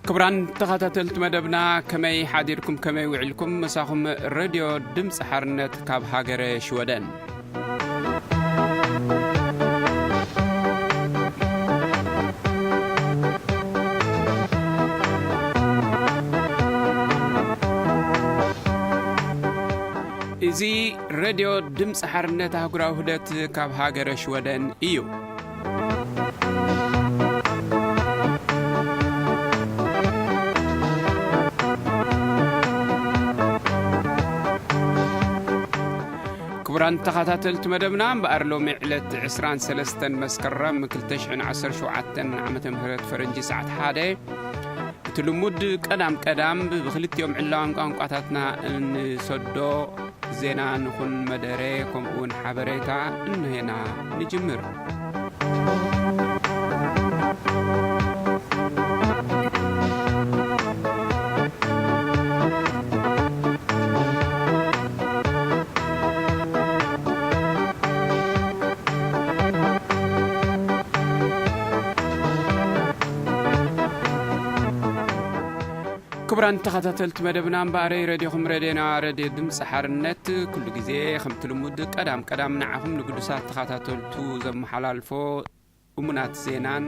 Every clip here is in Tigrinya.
ክቡራን ተኸታተልቲ መደብና፣ ከመይ ሓዲርኩም፣ ከመይ ውዒልኩም? ምሳኹም ሬድዮ ድምፂ ሓርነት ካብ ሃገረ ሽወደን። እዚ ሬድዮ ድምፂ ሓርነት ኣህጉራዊ ውህደት ካብ ሃገረ ሽወደን እዩ። ክቡራን ተኸታተልቲ መደብና፣ እምበኣር ሎሚ ዕለት ዕስራን ሰለስተን መስከረም ክልተ ሽሕን ዓሰርተ ሸውዓተን ዓመተ ምህረት ፈረንጂ፣ ሰዓት ሓደ፣ እቲ ልሙድ ቀዳም ቀዳም ብክልቲኦም ዕላዋን ቋንቋታትና እንሰዶ ዜና ንኹን መደረ፣ ከምኡ እውን ሓበሬታ እንሄና ንጅምር። ክቡራን ተኸታተልቲ መደብና፣ እምበኣረይ ረድዮኹም ረድዮና፣ ረድዮ ድምፂ ሓርነት፣ ኩሉ ግዜ ከምቲ ልሙድ ቀዳም ቀዳም ንዓኹም ንግዱሳት ተኸታተልቱ ዘመሓላልፎ እሙናት ዜናን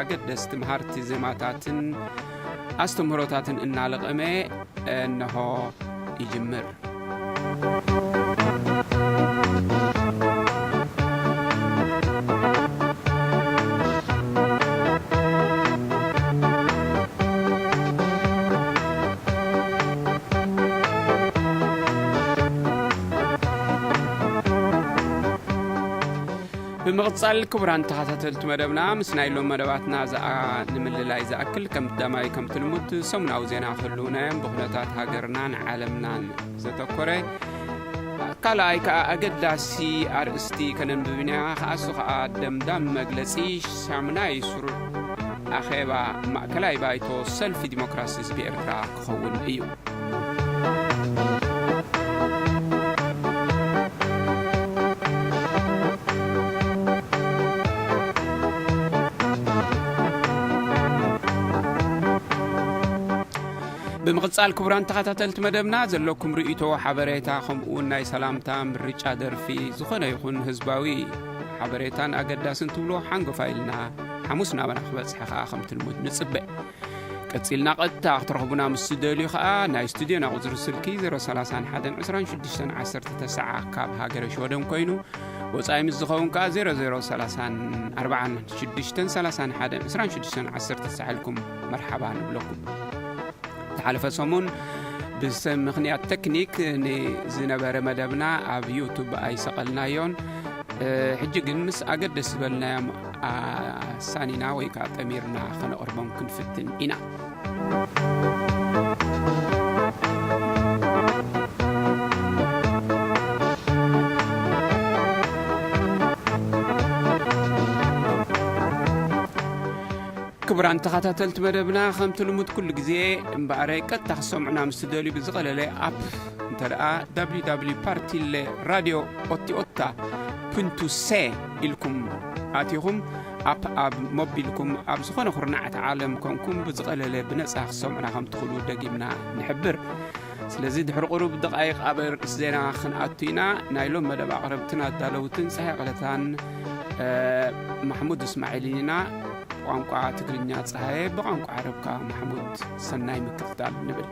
ኣገደስቲ መሃርቲ ዜማታትን ኣስተምህሮታትን እናለቐመ እነሆ ይጅምር። ብምቕጻል፣ ክቡራን ተኸታተልቲ መደብና፣ ምስ ናይ ሎም መደባትና ዝኣ-፣ ንምልላይ ዝኣክል፣ ከም ቀዳማይ፣ ከምቲ ልሙድ፣ ሰሙናዊ ዜና ክህልውና እዮም። ብኩነታት ሃገርናን ዓለምናን ዘተኮረ፣ ካልኣይ ከኣ ኣገዳሲ ኣርእስቲ ከነንብብ ኢና። ከኣ እሱ ከኣ ደምዳም መግለጺ ሻሙናይ ስሩዕ ኣኼባ ማእከላይ ባይቶ ሰልፊ ዲሞክራሲ ህዝቢ ኤርትራ ክኸውን እዩ። ብምቕጻል፣ ክቡራን ተኸታተልቲ መደብና፣ ዘለኩም ርእይቶ፣ ሓበሬታ፣ ከምኡ እውን ናይ ሰላምታ፣ ምርጫ ደርፊ፣ ዝኾነ ይኹን ህዝባዊ ሓበሬታን ኣገዳስን ትብሎ ሓንጎፋይ ኢልና ሓሙስ ናባና ክበጽሐ ከኣ ከምቲ ልሙድ ንጽበ። ቀጺልና ቀጥታ ክትረኽቡና ምስ ትደልዩ ከኣ ናይ ስቱድዮና ቁጽሪ ስልኪ ዜሮ ሰላሳን ሓደን ዕስራን ሽዱሽተን ዓሰርተ ተስዓ ካብ ሃገረ ሽወደን ኮይኑ፣ ወጻኢ ምስ ዝኸውን ከኣ ዜሮ ዜሮ ሰላሳን ኣርባዓን ሽዱሽተን ሰላሳን ሓደን ዕስራን ሽዱሽተን ዓሰርተ ተስዓ ኢልኩም መርሓባ ንብለኩም። ዝሓለፈ ሰሙን ብሰብ ምኽንያት ተክኒክ ንዝነበረ መደብና ኣብ ዩቱብ ኣይሰቐልናዮን። እ፣ ሕጂ ግን ምስ ኣገደስ ዝበልናዮም ኣሳኒና ወይ ከኣ ጠሚርና ከነቕርቦም ክንፍትን ኢና። ክቡራን ተኸታተልቲ መደብና፣ ከምቲ ልሙድ ኩሉ ግዜ እምበኣረ ቀጥታ ክሰምዑና ምስ ትደልዩ ብዝቐለለ ኣፕ እንተ ደኣ ደብሊው ደብሊው ፓርቲለ ራድዮ ኦቲኦታ ፑንቱ ሰ ኢልኩም ኣቲኹም፣ ኣፕ ኣብ ሞቢልኩም ኣብ ዝኾነ ኩርናዓት ዓለም ኮንኩም ብዝቐለለ ብነጻ ክሰምዑና ከም ትኽእሉ ደጊምና ንሕብር። ስለዚ ድሕሪ ቁሩብ ደቓይቕ ኣብ ርእሲ ዜና ክንኣቱ ኢና። ናይ ሎም መደብ ኣቕረብትን ኣዳለውትን ጸሃየ ቀለታን፣ እ፣ ማሕሙድ እስማዒልን ኢና። ብቋንቋ ትግርኛ ጸሃየ፣ ብቋንቋ ዓረብ ከኣ ማሕሙድ። ሰናይ ምክትታል ንብል።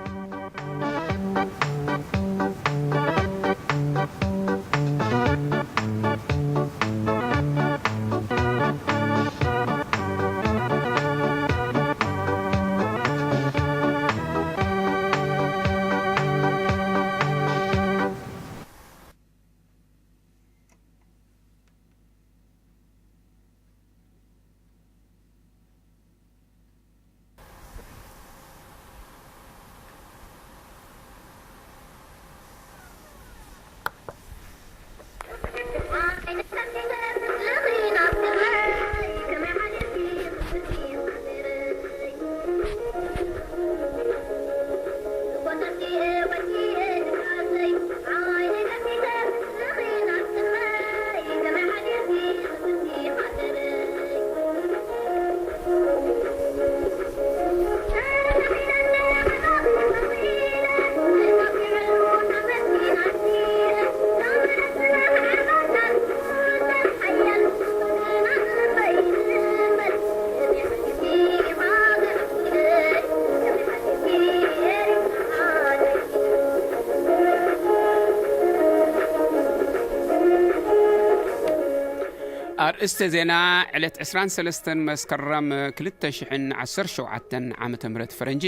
ኣርእስተ ዜና ዕለት ዕስራን ሰለስተን መስከረም ክልተ ሽሕን ዓሰርተ ሸውዓተን ዓመተ ምህረት ፈረንጂ።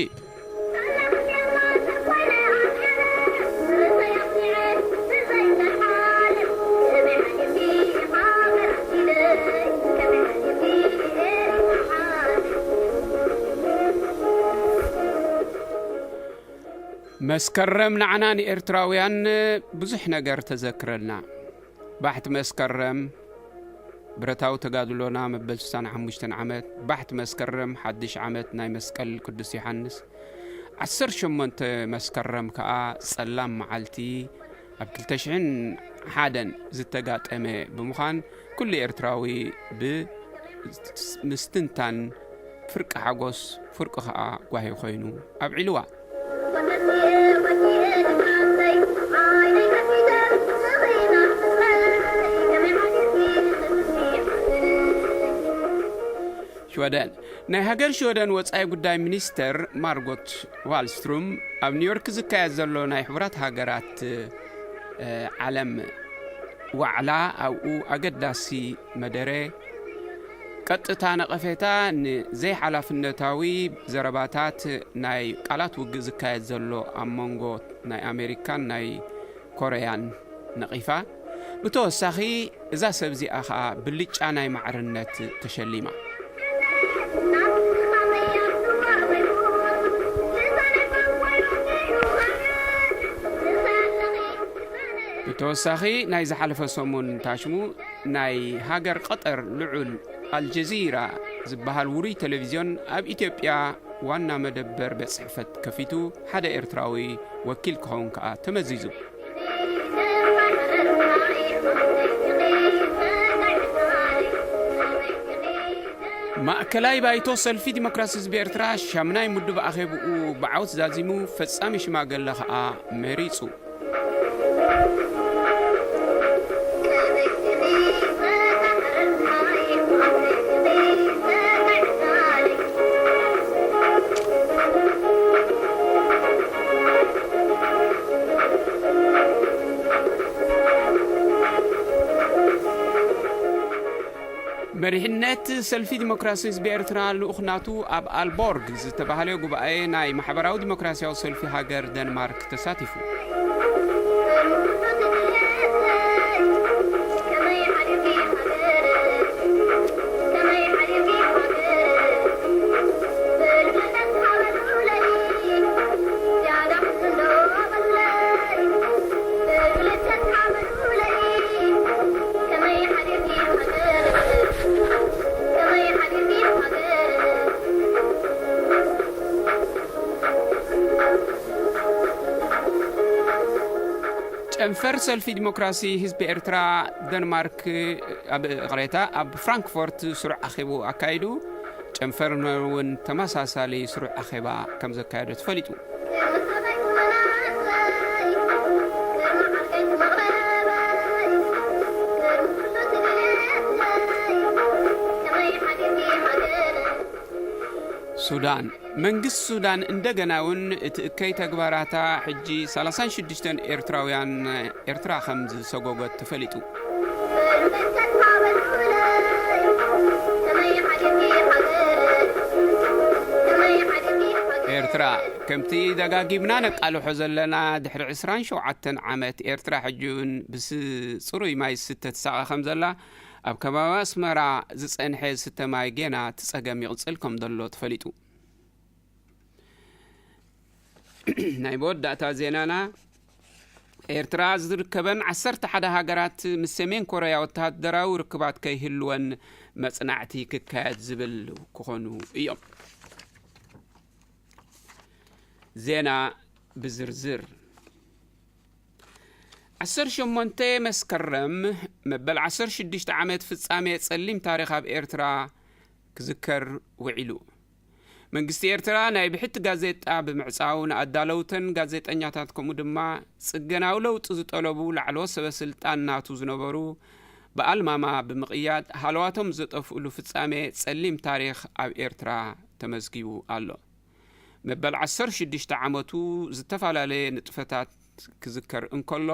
መስከረም ንዓና ንኤርትራውያን ብዙሕ ነገር ተዘክረልና። ባሕቲ መስከረም ብረታዊ ተጋድሎና መበል ስሳን ሓሙሽተን ዓመት፣ ባሕቲ መስከረም ሓድሽ ዓመት ናይ መስቀል ቅዱስ ዮሃንስ፣ ዓሰርተ ሸሞንተ መስከረም ከኣ ጸላም መዓልቲ ኣብ ክልተ ሽሕን ሓደን ዝተጋጠመ ብምዃን፣ ኩሉ ኤርትራዊ ብምስትንታን ፍርቂ ሓጎስ፣ ፍርቂ ከኣ ጓሂ ኮይኑ ኣብዒልዋ። ሽወደን። ናይ ሃገር ሽወደን ወጻኢ ጉዳይ ሚኒስተር ማርጎት ዋልስትሩም ኣብ ኒውዮርክ ዝካየድ ዘሎ ናይ ሕቡራት ሃገራት፣ እ፣ ዓለም ዋዕላ ኣብኡ ኣገዳሲ መደረ ቀጥታ ነቐፌታ ንዘይሓላፍነታዊ ዘረባታት ናይ ቃላት ውግእ ዝካየድ ዘሎ ኣብ መንጎ ናይ ኣሜሪካን ናይ ኮረያን ነቒፋ። ብተወሳኺ እዛ ሰብ እዚኣ ኸኣ ብልጫ ናይ ማዕርነት ተሸሊማ። ብተወሳኺ ናይ ዝሓለፈ ሰሙን ታሽሙ ናይ ሃገር ቀጠር ልዑል ኣልጀዚራ ዝበሃል ውሩይ ቴሌቪዝዮን ኣብ ኢትዮጵያ ዋና መደበር ቤት ጽሕፈት ከፊቱ ሓደ ኤርትራዊ ወኪል ክኸውን ከኣ ተመዚዙ። ማእከላይ ባይቶ ሰልፊ ዲሞክራሲ ህዝቢ ኤርትራ ሻምናይ ምዱብ ኣኼብኡ ብዓወት ዛዚሙ፣ ፈጻሚ ሽማግለ ከኣ መሪጹ። መሪሕነት ሰልፊ ዲሞክራሲ ህዝቢ ኤርትራ ልኡኽ ናቱ ኣብ ኣልቦርግ ዝተባህለ ጉባኤ ናይ ማሕበራዊ ዲሞክራሲያዊ ሰልፊ ሃገር ደንማርክ ተሳቲፉ። ጨንፈር ሰልፊ ዲሞክራሲ ህዝቢ ኤርትራ ደንማርክ ኣብ፣ ይቕሬታ፣ ኣብ ፍራንክፎርት ስሩዕ ኣኼቡ ኣካይዱ። ጨንፈርና እውን ተመሳሳሊ ስሩዕ ኣኼባ ከም ዘካየደ ተፈሊጡ። ሱዳን። መንግስቲ ሱዳን እንደገና እውን እቲ እከይ ተግባራታ ሕጂ ሰላሳን ሽዱሽተን ኤርትራውያን ኤርትራ ከም ዝሰጎገት ተፈሊጡ። ኤርትራ፣ ከምቲ ደጋጊምና ነቃልሖ ዘለና፣ ድሕሪ ዕስራን ሸውዓተን ዓመት ኤርትራ ሕጂ እውን ብስ-፣ ጽሩይ ማይ ዝስተ ትሳቐ ከም ዘላ፣ ኣብ ከባቢ ኣስመራ ዝጸንሐ ዝስተ ማይ ጌና እቲ ጸገም ይቕጽል ከም ዘሎ ተፈሊጡ። ናይ መወዳእታ ዜናና፣ ኤርትራ ዝርከበን ዓሰርተ ሓደ ሃገራት ምስ ሰሜን ኮርያ ወተሃደራዊ ርክባት ከይህልወን መጽናዕቲ ክካየድ ዝብል ክኾኑ እዮም። ዜና ብዝርዝር። ዓሰርተ ሸሞንተ መስከረም መበል ዓሰርተ ሽዱሽተ ዓመት ፍጻሜ ጸሊም ታሪኽ ኣብ ኤርትራ ክዝከር ውዒሉ። መንግስቲ ኤርትራ ናይ ብሕቲ ጋዜጣ ብምዕጻው፣ ንኣዳለውተን ጋዜጠኛታት፣ ከምኡ ድማ ጽገናዊ ለውጢ ዝጠለቡ ላዕለዎት ሰበ ስልጣን ናቱ ዝነበሩ ብኣልማማ ብምቕያድ፣ ሃለዋቶም ዘጠፍእሉ ፍጻሜ ጸሊም ታሪኽ ኣብ ኤርትራ ተመዝጊቡ ኣሎ። መበል ዓሰርተ ሽዱሽተ ዓመቱ ዝተፈላለየ ንጥፈታት ክዝከር እንከሎ፣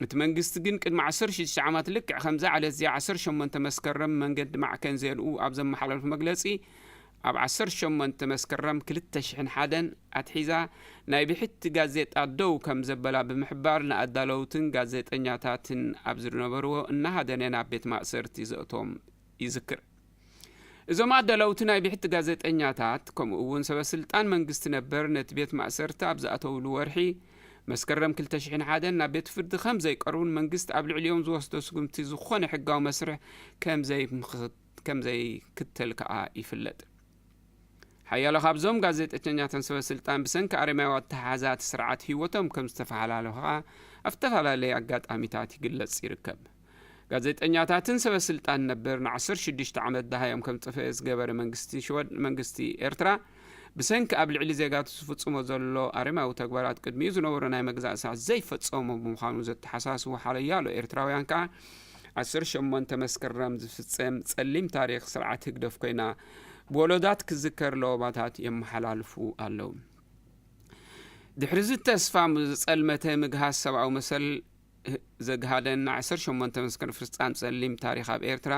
እቲ መንግስቲ ግን ቅድሚ ዓሰርተ ሽዱሽተ ዓመት ልክዕ ከምዛ ዕለት እዚኣ ዓሰርተ ሸሞንተ መስከረም መንገዲ ማዕከን ዜንኡ ኣብ ዘመሓላለፉ መግለጺ፣ ኣብ ዓሰርተ ሸሞንተ መስከረም ክልተ ሽሕን ሓደን ኣትሒዛ ናይ ብሕቲ ጋዜጣ ደው ከም ዘበላ ብምሕባር፣ ንኣዳለውትን ጋዜጠኛታትን ኣብ ዝነበርዎ እናሃደነ ናብ ቤት ማእሰርቲ ዘእቶም ይዝክር። እዞም ኣዳለውቲ ናይ ብሕቲ ጋዜጠኛታት፣ ከምኡ እውን ሰበ ስልጣን መንግስቲ ነበር ነቲ ቤት ማእሰርቲ ኣብ ዝኣተውሉ ወርሒ መስከረም ክልተ ሽሕን ሓደን ናብ ቤት ፍርዲ ከም ዘይቀርቡን መንግስቲ ኣብ ልዕሊኦም ዝወስዶ ስጉምቲ ዝኾነ ሕጋዊ መስርሕ ከም ዘይምኽ-፣ ከም ዘይክተል ከኣ ይፍለጥ። ሓያሎ ካብዞም ጋዜጠኛታትን ሰበ ስልጣን ብሰንኪ ኣረማዊ ኣተሓሕዛ እቲ ስርዓት ህይወቶም ከም ዝተፈሓላለኹ ከኣ ኣብ ዝተፈላለየ ኣጋጣሚታት ይግለጽ ይርከብ። ጋዜጠኛታትን ሰበ ስልጣን ነበር ንዓሰርተ ሽዱሽተ ዓመት ደሃዮም ከም ዝጠፍአ ዝገበረ መንግስቲ ሽወድ፣ መንግስቲ ኤርትራ ብሰንኪ ኣብ ልዕሊ ዜጋቱ ዝፍጽሞ ዘሎ ኣረማዊ ተግባራት ቅድሚኡ ዝነበሩ ናይ መግዛእቲ ስርዓት ዘይፈጸሞ ብምዃኑ ዘተሓሳስቡ ሓያሎ ኤርትራውያን ከኣ ዓሰርተ ሸሞንተ መስከረም ዝፍጸም ጸሊም ታሪኽ ስርዓት ህግደፍ ኮይና ብወለዶታት ክዝከር ለበዋታት የመሓላልፉ ኣለዉ። ድሕሪ እዚ ተስፋ ዝጸልመተ ምግሃስ ሰብኣዊ መሰል ዘግሃደን ዓሰርተ ሸሞንተ መስከረም ፍጻም ጸሊም ታሪኽ ኣብ ኤርትራ፣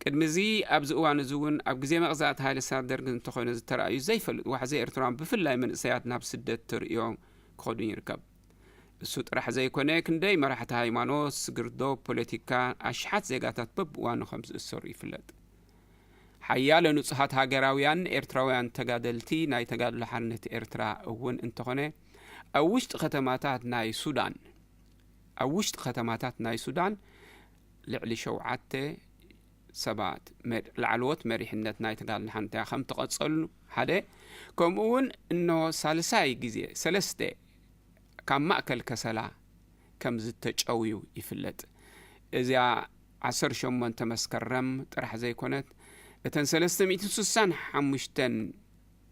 ቅድሚ እዚ ኣብዚ እዋን እዚ እውን ኣብ ግዜ መቕዛእቲ ሃይለ ስርዓት ደርግ እንተኾይኑ ዝተራእዩ ዘይፈልጥ ዋሕዚ ኤርትራውያን ብፍላይ መንእሰያት ናብ ስደት ተርእዮም ክኸዱን ይርከብ። እሱ ጥራሕ ዘይኮነ ክንደይ መራሕቲ ሃይማኖት፣ ስግርዶ፣ ፖለቲካ ኣሽሓት ዜጋታት በብእዋኑ ከም ዝእሰሩ ይፍለጥ። ሓያለ ንጹሃት ሃገራውያን ኤርትራውያን ተጋደልቲ ናይ ተጋድሎ ሓርነት ኤርትራ እውን እንተኾነ ኣብ ውሽጢ ከተማታት ናይ ሱዳን ኣብ ውሽጢ ከተማታት ናይ ሱዳን ልዕሊ ሸውዓተ ሰባት መ-፣ ላዕለዎት መሪሕነት ናይ ተጋድሎ ሓንቲያ ከም ተቐጸሉ ሓደ፣ ከምኡ እውን እንሆ ሳልሳይ ግዜ ሰለስተ ካብ ማእከል ከሰላ ከም ዝተጨውዩ ይፍለጥ። እዚኣ ዓሰርተ ሸሞንተ መስከረም ጥራሕ ዘይኮነት፣ እተን ሰለስተ ሚእትን ስሳን ሓሙሽተን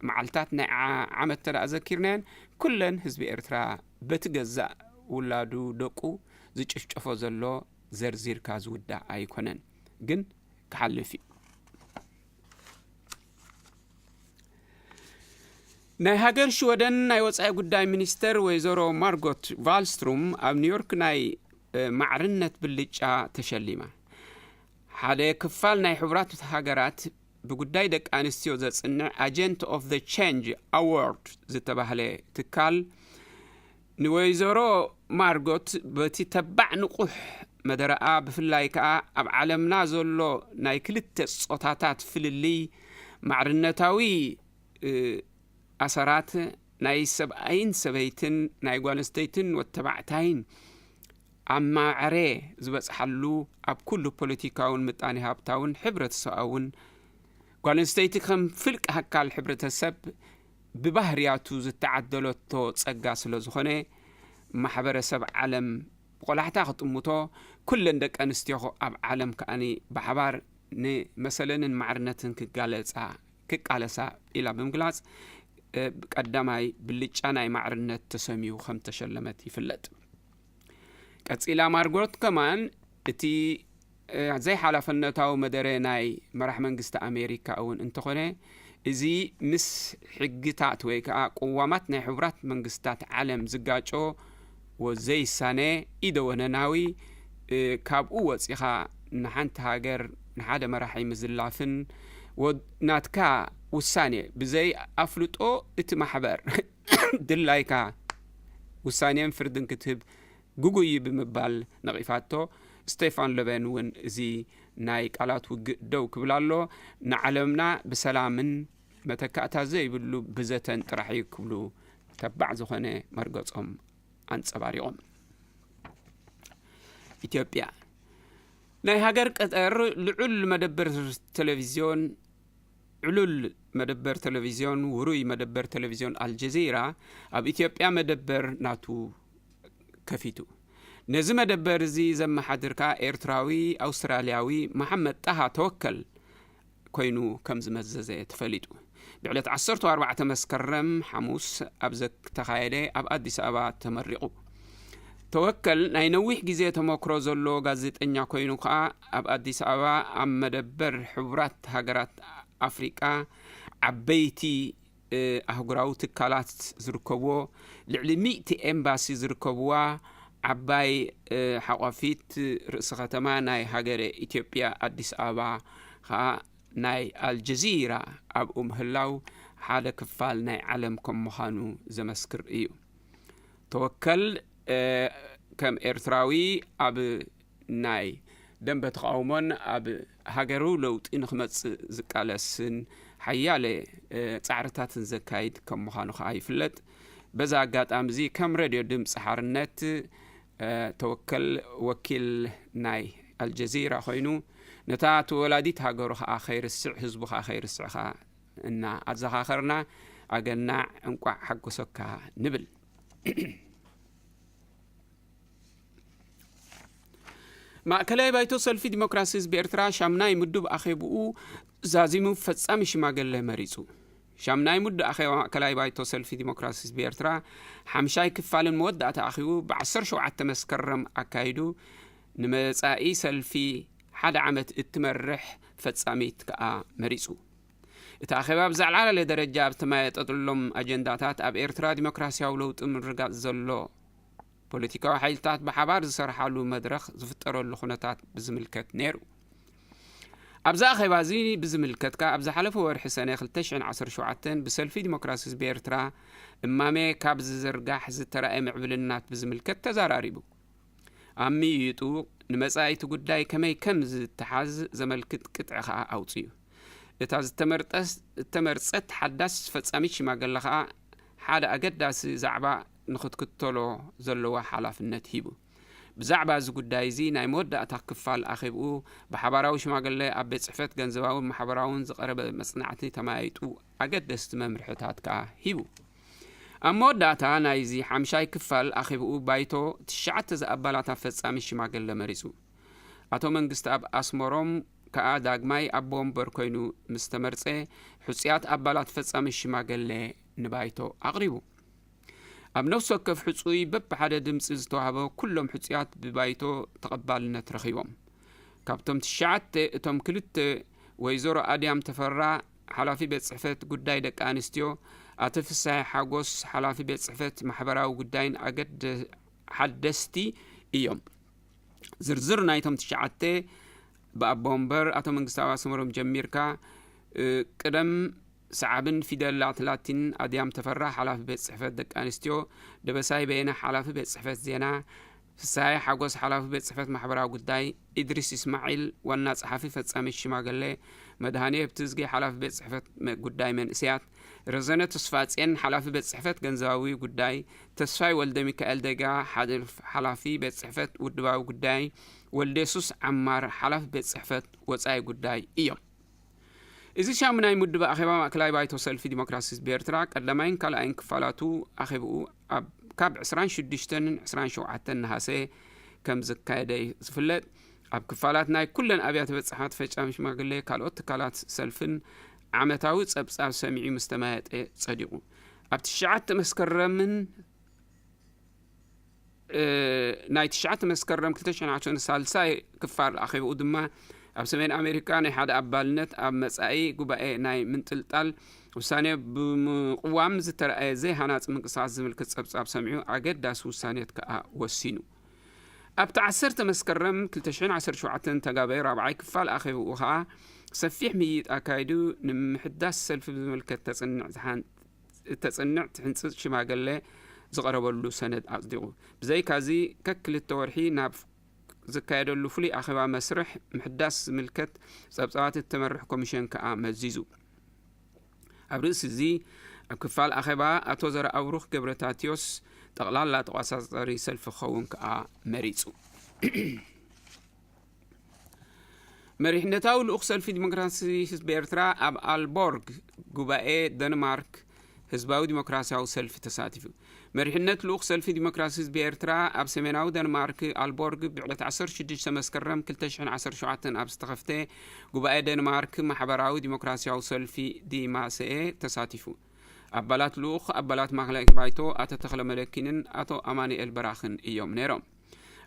መዓልታት ናይ ዓ-፣ ዓመት ተደኣ ዘኪርናየን፣ ኩለን ህዝቢ ኤርትራ በቲ ገዛእ ውላዱ ደቁ ዝጭፍጨፎ ዘሎ ዘርዚርካ ዝውዳእ ኣይኮነን፣ ግን ክሓልፍ እዩ። ናይ ሃገር ሽወደን ናይ ወጻኢ ጉዳይ ሚኒስተር ወይዘሮ ማርጎት ቫልስትሩም ኣብ ኒውዮርክ ናይ፣ እ፣ ማዕርነት ብልጫ ተሸሊማ። ሓደ ክፋል ናይ ሕቡራት ሃገራት ብጉዳይ ደቂ ኣንስትዮ ዘጽንዕ ኣጀንት ኦፍ ዘ ቼንጅ ኣዋርድ ዝተባህለ ትካል ንወይዘሮ ማርጎት በቲ ተባዕ ንቑሕ መደረኣ፣ ብፍላይ ከኣ ኣብ ዓለምና ዘሎ ናይ ክልተ ጾታታት ፍልልይ፣ ማዕርነታዊ፣ እ፣ ኣሰራት፣ ናይ ሰብኣይን ሰበይትን፣ ናይ ጓል ኣንስተይትን ወተባዕታይን ኣብ ማዕረ ዝበጽሓሉ፣ ኣብ ኩሉ ፖለቲካውን ምጣኔ ሃብታውን ሕብረተሰባውን ጓል ኣንስተይቲ ከም ፍልቅ ኣካል ሕብረተሰብ ብባህርያቱ ዝተዓደለቶ ጸጋ ስለ ዝኾነ፣ ማሕበረሰብ ዓለም ብቆላሕታ ክጥምቶ፣ ኩለን ደቂ ኣንስትዮ ኣብ ዓለም ከኣኒ ብሓባር ንመሰለንን ማዕርነትን ክጋለጻ፣ ክቃለሳ ኢላ ብምግላጽ፣ እ፣ ቀዳማይ ብልጫ ናይ ማዕርነት ተሰምዩ ከም ተሸለመት ይፍለጥ። ቀጺላ ማርጎት ከማን እቲ፣ እ፣ ዘይሓላፍነታዊ መደረ ናይ መራሕ መንግስቲ ኣሜሪካ እውን እንተኾነ፣ እዚ ምስ ሕግታት ወይ ከዓ ቅዋማት ናይ ሕቡራት መንግስታት ዓለም ዝጋጮ ወዘይሳነ ኢደ ወነናዊ፣ እ፣ ካብኡ ወጺኻ ንሓንቲ ሃገር ንሓደ መራሒ ምዝላፍን ወ-፣ ናትካ ውሳኔ ብዘይ ኣፍልጦ እቲ ማሕበር ድላይካ ውሳኔን ፍርድን ክትህብ ግጉይ ብምባል ነቒፋቶ። ስቴፋን ሎቨን እውን እዚ ናይ ቃላት ውግእ ደው ክብል ኣሎ፣ ንዓለምና ብሰላምን መተካእታ ዘይብሉ ብዘተን ጥራሕ እዩ ክብሉ ተባዕ ዝኾነ መርገጾም ኣንጸባሪቖም። ኢትዮጵያ፣ ናይ ሃገር ቀጠር ልዑል መደበር ቴሌቪዝዮን፣ ዕሉል መደበር ቴሌቪዝዮን፣ ውሩይ መደበር ቴሌቪዝዮን ኣልጀዚራ ኣብ ኢትዮጵያ መደበር ናቱ ከፊቱ። ነዚ መደበር እዚ ዘመሓድር ከኣ ኤርትራዊ ኣውስትራልያዊ መሓመድ ጣሃ ተወከል ኮይኑ ከም ዝመዘዘ ተፈሊጡ። ብዕለት ዓሰርተ ኣርባዕተ መስከረም ሓሙስ ኣብ ዝተኻየደ ኣብ ኣዲስ ኣበባ ተመሪቑ። ተወከል ናይ ነዊሕ ግዜ ተመክሮ ዘለዎ ጋዜጠኛ ኮይኑ ከኣ ኣብ ኣዲስ ኣበባ ኣብ መደበር ሕቡራት ሃገራት ኣፍሪቃ ዓበይቲ፣ እ፣ ኣህጉራዊ ትካላት ዝርከብዎ ልዕሊ ሚእቲ ኤምባሲ ዝርከብዋ ዓባይ ሓቋፊት ርእሲ ከተማ ናይ ሃገረ ኢትዮጵያ ኣዲስ ኣበባ ኸኣ ናይ ኣልጀዚራ ኣብኡ ምህላው ሓደ ክፋል ናይ ዓለም ከም ምዃኑ ዘመስክር እዩ። ተወከል ከም ኤርትራዊ ኣብ ናይ ደንበ ተቓውሞን ኣብ ሃገሩ ለውጢ ንክመጽእ ዝቃለስን ሓያለ ጻዕርታትን ዘካይድ ከም ምዃኑ ከኣ ይፍለጥ። በዛ ኣጋጣሚ እዚ ከም ሬድዮ ድምፂ ሓርነት ተወከል ወኪል ናይ ኣልጀዚራ ኮይኑ ነታ ተወላዲት ሃገሩ ከኣ ከይርስዕ ህዝቡ ከኣ ከይርስዕ ከኣ እና ኣዘኻኸርና ኣገናዕ እንቋዕ ሓጎሰካ ንብል። ማእከላይ ባይቶ ሰልፊ ዲሞክራሲ ህዝቢ ኤርትራ ሻምናይ ምዱብ ኣኼብኡ ዛዚሙ ፈጻሚ ሽማገለ መሪጹ። ሻምናይ ምዱብ ኣኼባ ማእከላይ ባይቶ ሰልፊ ዲሞክራሲ ህዝቢ ኤርትራ ሓምሻይ ክፋልን መወዳእታ ኣኺቡ ብ17 መስከረም ኣካይዱ ንመጻኢ ሰልፊ ሓደ ዓመት እትመርሕ ፈጻሚት ከኣ መሪጹ። እቲ ኣኼባ ብዝዓለዓለ ደረጃ ኣብ ዝተማየጠሎም ኣጀንዳታት ኣብ ኤርትራ ዲሞክራሲያዊ ለውጢ ምርጋጽ ዘሎ ፖለቲካዊ ሓይልታት ብሓባር ዝሰርሓሉ መድረኽ ዝፍጠረሉ ኩነታት ብዝምልከት ነይሩ። ኣብዚ ኣኼባ እዚ ብዝምልከት ከኣ ኣብ ዝሓለፈ ወርሒ ሰነ 2017 ብሰልፊ ዲሞክራሲ ህዝቢ ኤርትራ እማሜ ካብ ዝዝርጋሕ ዝተራእየ ምዕብልናት ብዝምልከት ተዛራሪቡ። ኣብ ምይይጡ ንመጻኢቲ ጉዳይ ከመይ ከም ዝተሓዝ ዘመልክት ቅጥዒ ከኣ ኣውጽዩ። እታ ዝተመርጠስ-፣ ዝተመርጸት ሓዳስ ፈጻሚት ሽማገለ ከኣ ሓደ ኣገዳሲ ዛዕባ ንኽትክተሎ ዘለዋ ሓላፍነት ሂቡ። ብዛዕባ እዚ ጉዳይ እዚ ናይ መወዳእታ ክፋል ኣኼብኡ ብሓባራዊ ሽማግለ ኣብ ቤት ጽሕፈት ገንዘባውን ማሕበራውን ዝቐረበ መጽናዕቲ ተመያይጡ ኣገደስቲ መምርሕታት ከኣ ሂቡ። ኣብ መወዳእታ ናይዚ ሓምሻይ ክፋል ኣኼብኡ ባይቶ ትሽዓተ ዝኣባላት ኣፈጻሚ ሽማገለ መሪጹ። ኣቶ መንግስቲ ኣብ ኣስመሮም ከኣ ዳግማይ ኣቦ ወንበር ኮይኑ ምስ ተመርጸ፣ ሕጹያት ኣባላት ፈጻሚ ሽማገለ ንባይቶ ኣቕሪቡ። ኣብ ነፍሲ ወከፍ ሕጹይ በብሓደ ድምጺ ዝተዋህበ ኩሎም ሕጹያት ብባይቶ ተቐባልነት ረኺቦም። ካብቶም ትሽዓተ እቶም ክልተ ወይዘሮ ኣድያም ተፈራ ሓላፊ ቤት ጽሕፈት ጉዳይ ደቂ ኣንስትዮ፣ ኣቶ ፍሳሐ ሓጎስ ሓላፊ ቤት ጽሕፈት ማሕበራዊ ጉዳይን ኣገደ-፣ ሓደስቲ እዮም። ዝርዝር ናይቶም ትሽዓተ ብኣቦ ወንበር ኣቶ መንግስታዊ ኣስመሮም ጀሚርካ፣ እ፣ ቅደም ሰዓብን ፊደላት ላቲን ኣድያም ተፈራ ሓላፊ ቤት ጽሕፈት ደቂ ኣንስትዮ፣ ደበሳይ በየነ ሓላፊ ቤት ጽሕፈት ዜና፣ ፍሳሐ ሓጎስ ሓላፊ ቤት ጽሕፈት ማሕበራዊ ጉዳይ፣ ኢድሪስ እስማዒል ዋና ጸሓፊ ፈጻሚ ሽማገለ፣ መድሃኔ የብትዝጌ ሓላፊ ቤት ጽሕፈት መ-፣ ጉዳይ መንእሰያት፣ ረዘነ ተስፋጽየን ሓላፊ ቤት ጽሕፈት ገንዘባዊ ጉዳይ፣ ተስፋይ ወልደ ሚካኤል ደጋ ሓደፍ-፣ ሓላፊ ቤት ጽሕፈት ውድባዊ ጉዳይ፣ ወልደ የሱስ ዓማር ሓላፊ ቤት ጽሕፈት ወጻኢ ጉዳይ እዮም። እዚ ሻሙናይ ምድብ ኣኼባ ማእከላይ ባይቶ ሰልፊ ዲሞክራሲ ህዝቢ ኤርትራ ቀዳማይን ካልኣይን ክፋላቱ ኣኼብኡ ኣብ፣ ካብ ዕስራን ሽዱሽተን ዕስራን ሸውዓተን ነሃሰ ከም ዘካየደ እዩ ዝፍለጥ። ኣብ ክፋላት ናይ ኩለን ኣብያተ በጻሕቲ ፈጻሚ ሽማግለ ካልኦት ትካላት ሰልፍን ዓመታዊ ጸብጻብ ሰሚዑ ምስ ተመያየጠ ጸዲቑ። ኣብ ትሽዓተ መስከረምን፣ እ፣ ናይ ትሽዓተ መስከረም ክልተ ሽሕን ዓሰርተ ሳልሳይ ክፋል ኣኼብኡ ድማ ኣብ ሰሜን ኣሜሪካ ናይ ሓደ ኣባልነት ኣብ መጻኢ ጉባኤ ናይ ምንጥልጣል ውሳኔ ብምቕዋም ዝተረኣየ ዘይሃናጺ ምንቅስቃስ ዝምልከት ጸብጻብ ሰሚዑ ኣገዳሲ ውሳኔት ከኣ ወሲኑ። ኣብቲ ዓሰርተ መስከረም ክልተ ሽሕን ዓሰርተ ሸውዓተን ተጋባይ ራብዓይ ክፋል ኣኼብኡ ከኣ ሰፊሕ ምይይጥ ኣካይዱ ንምሕዳስ ሰልፊ ብዝምልከት ተጽንዕ ዝሓን-፣ እተጽንዕ ትሕንጽጽ ሽማገለ ዝቐረበሉ ሰነድ ኣጽዲቑ። ብዘይካዚ ከክልተ ወርሒ ናብ ዝካየደሉ ፍሉይ ኣኼባ መስርሕ ምሕዳስ ዝምልከት ጸብጻባት እተመርሕ ኮሚሽን ከኣ መዚዙ። ኣብ ርእሲ እዚ ኣብ ክፋል ኣኼባ ኣቶ ዘርኣብሩኽ ገብረታትዮስ ጠቕላላ ተቋሳጻሪ ሰልፊ ክኸውን ከኣ መሪጹ። መሪሕነታዊ ልኡኽ ሰልፊ ዲሞክራሲ ህዝቢ ኤርትራ ኣብ ኣልቦርግ ጉባኤ ደንማርክ ህዝባዊ ዲሞክራሲያዊ ሰልፊ ተሳቲፉ። መሪሕነት ልኡኽ ሰልፊ ዲሞክራሲ ህዝቢ ኤርትራ ኣብ ሰሜናዊ ደንማርክ ኣልቦርግ ብዕለት ዓሰርተ ሽዱሽተ መስከረም ክልተ ሽሕን ዓሰርተ ሸውዓተን ኣብ ዝተኸፍተ ጉባኤ ደንማርክ ማሕበራዊ ዲሞክራሲያዊ ሰልፊ ዲማሰኤ ተሳቲፉ። ኣባላት ልኡኽ ኣባላት ማእከላይ ባይቶ ኣቶ ተኽለ መለኪንን ኣቶ ኣማኑኤል በራኽን እዮም ነይሮም።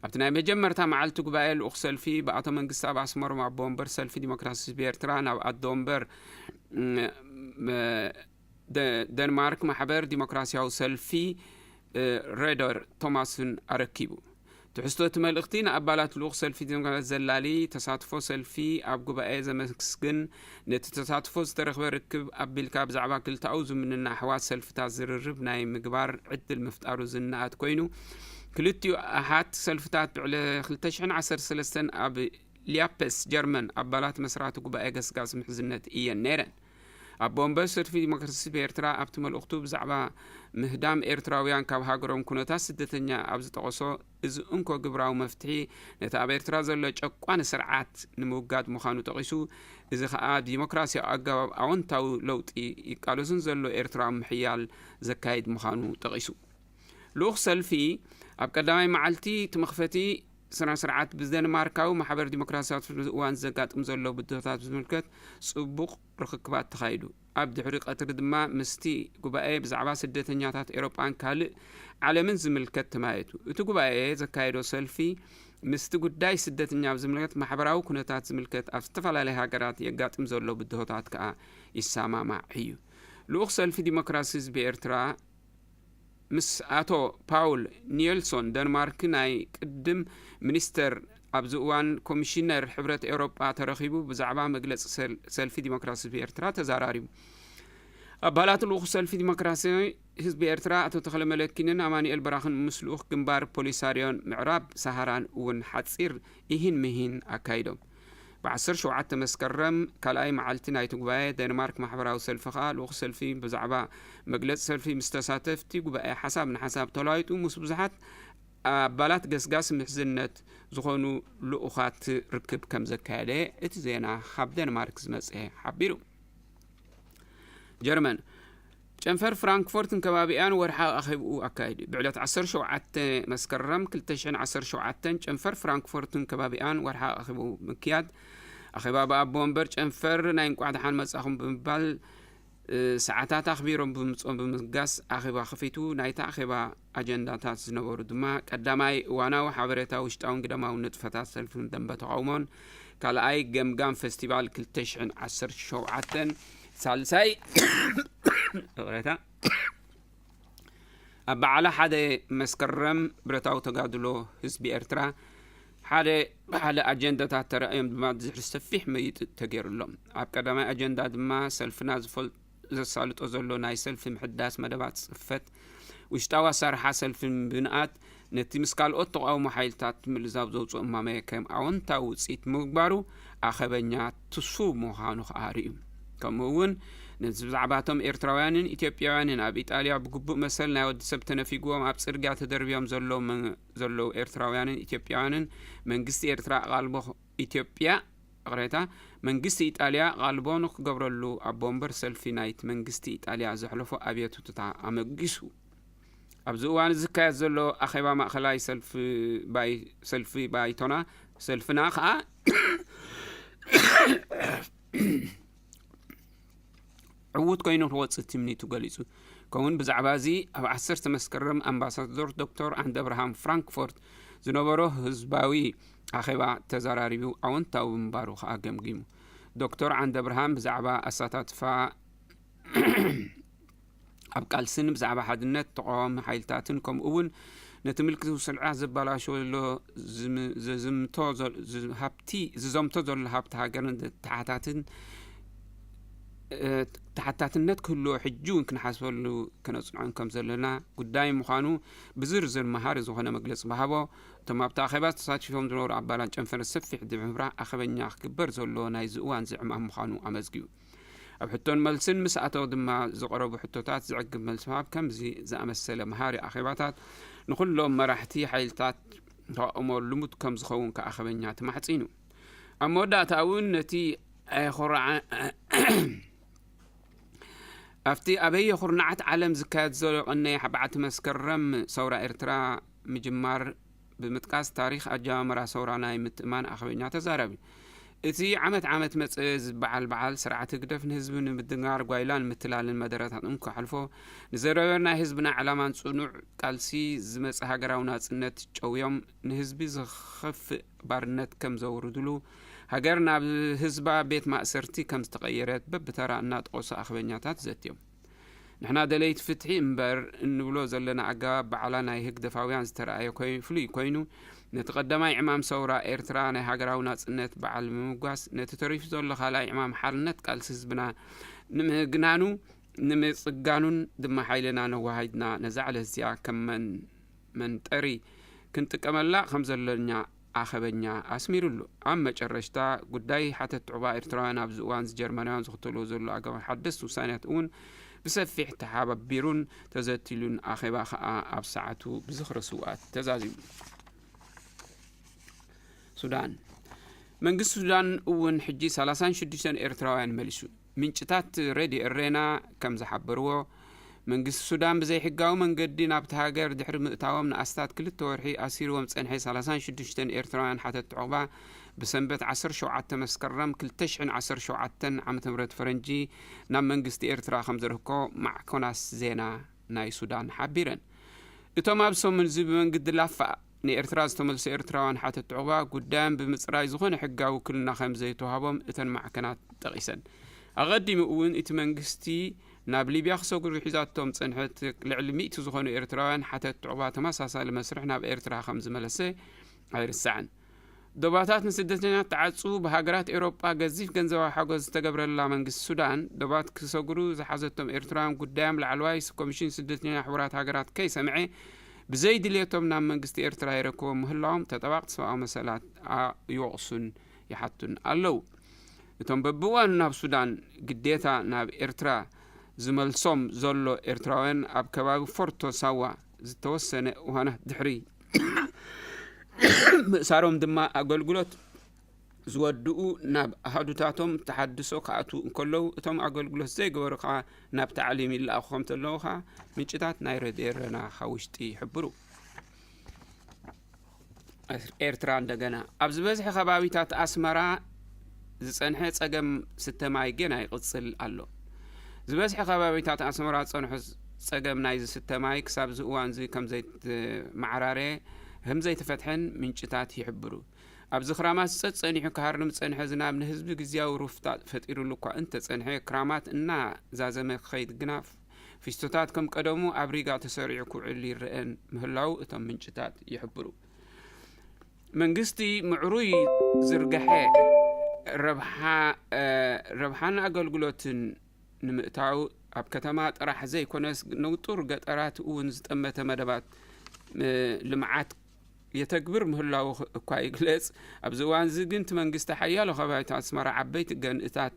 ኣብቲ ናይ መጀመርታ መዓልቲ ጉባኤ ልኡኽ ሰልፊ ብኣቶ መንግስቲ ኣብ ኣስመሮም ኣቦ ወንበር ሰልፊ ዲሞክራሲ ህዝቢ ኤርትራ ናብ ኣዶ ወንበር፣ ም፣ ም፣ ደ-፣ ደንማርክ ማሕበር ዲሞክራሲያዊ ሰልፊ፣ እ፣ ሬደር ቶማስን ኣረኪቡ። ትሕዝቶ እቲ መልእኽቲ ንኣባላት ልኡኽ ሰልፊ ዲሞክራት ዘላሊ፣ ተሳትፎ ሰልፊ ኣብ ጉባኤ ዘመስግን፣ ነቲ ተሳትፎ ዝተረኽበ ርክብ ኣቢልካ ብዛዕባ ክልተኣዊ ዝምንና ኣሕዋት ሰልፍታት ዝርርብ ናይ ምግባር ዕድል ምፍጣሩ ዝነኣድ ኮይኑ፣ ክልቲኡ ኣሓት ሰልፍታት ብዕለ ክልተ ሽሕን ዓሰርተ ሰለስተን ኣብ ሊያፐስ ጀርመን ኣባላት መስራቲ ጉባኤ ገስጋስ ምሕዝነት እየን ነይረን። ኣቦ ወንበር ሰልፊ ዲሞክራሲ ብኤርትራ ኣብቲ መልእኽቱ ብዛዕባ ምህዳም ኤርትራውያን ካብ ሃገሮም ኩነታት ስደተኛ ኣብ ዝጠቐሶ፣ እዚ እንኮ ግብራዊ መፍትሒ ነቲ ኣብ ኤርትራ ዘሎ ጨቋኒ ስርዓት ንምውጋድ ምዃኑ ጠቒሱ፣ እዚ ከኣ ዲሞክራሲያዊ ኣገባብ ኣወንታዊ ለውጢ ይቃለሱን ዘሎ ኤርትራዊ ምሕያል ዘካይድ ምዃኑ ጠቒሱ። ልኡኽ ሰልፊ ኣብ ቀዳማይ መዓልቲ እቲ መኽፈቲ ስነ ስርዓት ብደንማርካዊ ማሕበር ዲሞክራሲያዊ ፍትሒ እዋን ዘጋጥም ዘሎ ብድሆታት ብዝምልከት ጽቡቕ ርኽክባት ተኻይዱ። ኣብ ድሕሪ ቀትሪ ድማ ምስቲ ጉባኤ ብዛዕባ ስደተኛታት ኤውሮጳን ካልእ ዓለምን ዝምልከት ተማየቱ። እቲ ጉባኤ ዘካየዶ ሰልፊ ምስቲ ጉዳይ ስደተኛ ብዝምልከት ማሕበራዊ ኩነታት ዝምልከት ኣብ ዝተፈላለያ ሃገራት የጋጥም ዘሎ ብድሆታት ከኣ ይሰማማዕ እዩ። ልኡኽ ሰልፊ ዲሞክራሲ ህዝቢ ኤርትራ ምስ ኣቶ ፓውል ኒየልሶን ደንማርክ ናይ ቅድም ሚኒስተር ኣብዚ እዋን ኮሚሽነር ሕብረት ኤውሮጳ ተረኺቡ ብዛዕባ መግለጺ ሰል- ሰልፊ ዲሞክራሲ ህዝቢ ኤርትራ ተዛራሪቡ። ኣባላት ልኡኽ ሰልፊ ዲሞክራሲ ህዝቢ ኤርትራ ኣቶ ተኽለ መለኪንን ኣማኑኤል በራኽን ምስ ልኡኽ ግንባር ፖሊሳርዮን ምዕራብ ሰሃራን እውን ሓጺር ኢሂን ምሂን ኣካይዶም። ብ ዓሰርተ ሸውዓተ መስከረም ካልኣይ መዓልቲ ናይቲ ጉባኤ ደንማርክ ማሕበራዊ ሰልፊ ከኣ ልኡኽ ሰልፊ ብዛዕባ መግለጺ ሰልፊ ምስ ተሳተፍቲ ጉባኤ ሓሳብ ንሓሳብ ተለዋይጡ ምስ ብዙሓት ኣባላት ገስጋስ ምሕዝነት ዝኾኑ ልኡኻት ርክብ ከም ዘካየደ እቲ ዜና ካብ ደንማርክ ዝመጸ ሓቢሩ። ጀርመን ጨንፈር ፍራንክፎርትን ከባቢኣን ወርሓዊ ኣኼብኡ ኣካይዱ። ብዕለት ዓሰርተ ሸውዓተ መስከረም ክልተ ሽሕን ዓሰርተ ሸውዓተን ጨንፈር ፍራንክፎርትን ከባቢኣን ወርሓዊ ኣኼብኡ ምክያድ ኣኼባ ብኣቦ ወንበር ጨንፈር ናይ እንቋዕ ደሓን መጻኹም ብምባል ሰዓታት ኣኽቢሮም ብምጾም ብምጋስ ኣኼባ ከፊቱ። ናይታ ኣኼባ ኣጀንዳታት ዝነበሩ ድማ ቀዳማይ እዋናዊ ሓበሬታ ውሽጣውን ግዳማውን ንጥፈታት ሰልፍን ደንበ ተቓውሞን፣ ካልኣይ ገምጋም ፈስቲቫል ክልተ ሽሕን ዓሰርተ ሸውዓተን፣ ሳልሳይ ይቕሬታ ኣብ በዓለ ሓደ መስከረም ብረታዊ ተጋድሎ ህዝቢ ኤርትራ ሓደ ብሓደ ኣጀንዳታት ተራእዮም ድማ ዝሕር ሰፊሕ ምይይጥ ተገይሩሎም። ኣብ ቀዳማይ ኣጀንዳ ድማ ሰልፍና ዝፈል- ዘሳልጦ ዘሎ ናይ ሰልፊ ምሕዳስ መደባት ጽፈት ውሽጣዊ ኣሳርሓ ሰልፊ ምብንኣት ነቲ ምስ ካልኦት ተቓውሞ ሓይልታት ምልዛብ ዘውፅኦ እማመ ከም ኣወንታዊ ውፅኢት ምግባሩ ኣኸበኛ ትሱ ምዃኑ ከኣ ርእዩ። ከምኡ እውን ነዚ ብዛዕባቶም ኤርትራውያንን ኢትዮጵያውያንን ኣብ ኢጣልያ ብግቡእ መሰል ናይ ወዲ ሰብ ተነፊግዎም ኣብ ጽርግያ ተደርብዮም ዘሎ መ- ዘለዉ ኤርትራውያንን ኢትዮጵያውያንን መንግስቲ ኤርትራ ኣቓልቦ ኢትዮጵያ ይቕሬታ መንግስቲ ኢጣልያ ቓልቦ ንክገብረሉ ኣቦ ወንበር ሰልፊ ናይቲ መንግስቲ ኢጣልያ ዘሕለፎ ኣብየቱታ ኣመጊሱ። ኣብዚ እዋን ዝካየድ ዘሎ ኣኼባ ማእኸላይ ሰልፊ ባይ- ሰልፊ ባይቶና ሰልፍና ከዓ ዕዉት ኮይኑ ክወፅእ ትምኒቱ ገሊፁ። ከምኡውን ብዛዕባ እዚ ኣብ ዓሰርተ መስከረም ኣምባሳዶር ዶክተር ዓንደብርሃም ፍራንክፎርት ዝነበሮ ህዝባዊ ኣኼባ ተዘራሪቡ ኣወንታዊ ምንባሩ ከዓ ገምጊሙ። ዶክተር ዓንደብርሃም ብዛዕባ ኣሳታትፋ ኣብ ቃልስን ብዛዕባ ሓድነት ተቃዋሚ ሓይልታትን ከምኡ እውን ነቲ ምልክት ስርዓት ዘባላሽዎ ዘሎ ዝም- ዘዝምቶ ዘ- ዝ- ሃብቲ ዝዘምቶ ዘሎ ሃብቲ ሃገርን ተሓታትን እ፣ ተሓታትነት ክህልዎ ሕጂ እውን ክንሓስበሉ ከነጽንዖን ከም ዘለና ጉዳይ ምዃኑ ብዝርዝር መሃሪ ዝኾነ መግለጺ ምሃቦ እቶም ኣብቲ ኣኼባ ተሳቲፎም ዝነበሩ ኣባላት ጨንፈር ሰፊሕ ድምብራ ኣኸበኛ ክግበር ዘለዎ ናይዚ እዋን ዝዕማም ምዃኑ ኣመዝጊቡ። ኣብ ሕቶን መልስን ምስ ኣተወ ድማ ዝቐረቡ ሕቶታት ዝዕግብ መልሲ ምሃብ ከምዚ ዝኣመሰለ መሃሪ ኣኼባታት ንኹሎም መራሕቲ ሓይልታት ተቓውሞ ልሙድ ከም ዝኸውን ከኣኸበኛ ተማሕጺኑ። ኣብ መወዳእታ እውን ነቲ ኣየኹርዓ ኣብቲ ኣበየ ኩርናዓት ዓለም ዝካየድ ዘሎ ቀነይ ሓባዕቲ መስከረም ሰውራ ኤርትራ ምጅማር ብምጥቃስ ታሪኽ ኣጀማምራ ሰውራ ናይ ምትእማን ኣኸበኛ ተዛራቢ። እቲ ዓመት ዓመት መጸ ዝበዓል በዓል ስርዓት ህግደፍ ንህዝቢ ንምድንጋር ጓይላን ምትላልን መደረታት እንከሕልፎ ንዘረበር ናይ ህዝብና ዕላማን ጽኑዕ ቃልሲ ዝመጸ ሃገራዊ ናጽነት ጨውዮም ንህዝቢ ዝኸፍእ ባርነት ከም ዘውርድሉ ሃገር ናብ ህዝባ ቤት ማእሰርቲ ከም ዝተቐየረት በብተራ እናጠቐሱ ኣኸበኛታት ዘትዮም። ንሕና ደለይቲ ፍትሒ እምበር እንብሎ ዘለና ኣገባብ ባዕላ ናይ ህግደፋውያን ዝተረኣየ ኮይ-፣ ፍሉይ ኮይኑ፣ ነቲ ቀዳማይ ዕማም ሰውራ ኤርትራ ናይ ሃገራዊ ናጽነት በዓል ንምምጓስ፣ ነቲ ተሪፉ ዘሎ ካልኣይ ዕማም ሓርነት ቃልሲ ህዝብና ንምግናኑ፣ ንምጽጋኑን ድማ ሓይልና ነዋሃይድና ነዛ ዕለት እዚኣ ከም መን-፣ መንጠሪ ክንጥቀመላ ከም ዘለና ኣኸበኛ ኣስሚሩሉ። ኣብ መጨረሽታ፣ ጉዳይ ሓተት ዑቕባ ኤርትራውያን ኣብዚ እዋን ጀርመናውያን ዝኽተልዎ ዘሎ ኣገባብ ሓደስቲ ውሳኔታት እውን ብሰፊሕ ተሓባቢሩን ተዘቲሉን ኣኼባ ከኣ ኣብ ሰዓቱ ብዝኽሪ ስውኣት ተዛዚሙ። ሱዳን። መንግስቲ ሱዳን እውን ሕጂ ሰላሳን ሽዱሽተን ኤርትራውያን መሊሱ። ምንጭታት ሬድዮ ኤሬና ከም ዝሓበርዎ፣ መንግስቲ ሱዳን ብዘይሕጋዊ መንገዲ ናብቲ ሃገር ድሕሪ ምእታዎም ንኣስታት ክልተ ወርሒ ኣሲርዎም ጸንሐ ሰላሳን ሽዱሽተን ኤርትራውያን ሓተት ዑቕባ ብሰንበት ዓሰርተ ሸውዓተ መስከረም ክልተ ሽሕን ዓሰርተ ሸውዓተን ዓመተ ምህረት ፈረንጂ ናብ መንግስቲ ኤርትራ ከም ዘርህኮ ማዕኮናት ዜና ናይ ሱዳን ሓቢረን። እቶም ኣብ ሰሙን እዚ ብመንግዲ ላፋ ንኤርትራ ዝተመልሱ ኤርትራውያን ሓተት ዑቕባ ጉዳዮም ብምጽራይ ዝኾነ ሕጋዊ ውክልና ከም ዘይተዋህቦም እተን ማዕከናት ጠቒሰን። ኣቐዲሙ እውን እቲ መንግስቲ ናብ ሊብያ ክሰግሩ ሒዛቶም ጸንሐት ልዕሊ ሚእቲ ዝኾኑ ኤርትራውያን ሓተት ዑቕባ ተመሳሳሊ መስርሕ ናብ ኤርትራ ከም ዝመለሰ ኣይርሳዕን። ዶባታት ንስደተኛታት ተዓጹ። ብሃገራት ኤውሮጳ ገዚፍ ገንዘባዊ ሓገዝ ዝተገብረላ መንግስቲ ሱዳን፣ ዶባት ክሰግሩ ዝሓዘቶም ኤርትራውያን ጉዳዮም ላዕለዋይ ኮሚሽን ስደተኛ ሕቡራት ሃገራት ከይሰምዐ፣ ብዘይ ድልየቶም ናብ መንግስቲ ኤርትራ የረክቦም ምህላዎም ተጠባቕቲ ሰብኣዊ መሰላት ኣ-፣ ይወቕሱን ይሓቱን ኣለዉ። እቶም በብእዋኑ ናብ ሱዳን ግዴታ ናብ ኤርትራ ዝመልሶም ዘሎ ኤርትራውያን፣ ኣብ ከባቢ ፎርቶ ሳዋ ዝተወሰነ እዋናት ድሕሪ ምእሳሮም ድማ ኣገልግሎት ዝወድኡ ናብ ኣሃዱታቶም ተሓድሶ ክኣትዉ እንከለዉ፣ እቶም ኣገልግሎት ዘይገበሩ ከኣ ናብ ታዕሊም ይለኣኹ ከም ዘለዉ ከኣ ምንጭታት ናይ ሬድዮ ኤረና ካብ ውሽጢ ይሕብሩ። ኤርትራ እንደገና ኣብ ዝበዝሐ ከባቢታት ኣስመራ ዝጸንሐ ጸገም ስተ ማይ ጌና ይቕጽል ኣሎ። ዝበዝሐ ከባቢታት ኣስመራ ዝጸንሖ ጸገም ናይ ዝስተ ማይ ክሳብ እዚ እዋን እዚ ከም ዘይተመዓራረየ፣ ከም ዘይተፈትሐን ምንጭታት ይሕብሩ። ኣብዚ ክራማት ዝጸ-፣ ጸኒሑ ክሃርም ዝጸንሐ ዝናብ ንህዝቢ ግዝያዊ ሩፍታ ፈጢሩሉ እኳ እንተጸንሐ፣ ክራማት እናዛዘመ ክኸይድ ግና ፊስቶታት ከም ቀደሙ ኣብ ሪጋ ተሰሪዑ ክውዕል ይረአን ምህላው እቶም ምንጭታት ይሕብሩ። መንግስቲ ምዕሩይ ዝርግሐ ረብሓ፣ እ፣ ረብሓን ኣገልግሎትን ንምእታው ኣብ ከተማ ጥራሕ ዘይኮነስ ንጡር ገጠራት እውን ዝጠመተ መደባት፣ እ፣ ልምዓት የተግብር ምህላዉ እኳ ይግለጽ። ኣብዚ እዋን እዚ ግን እቲ መንግስቲ ሓያሎ ከባቢታት ኣስመራ ዓበይቲ ገንእታት፣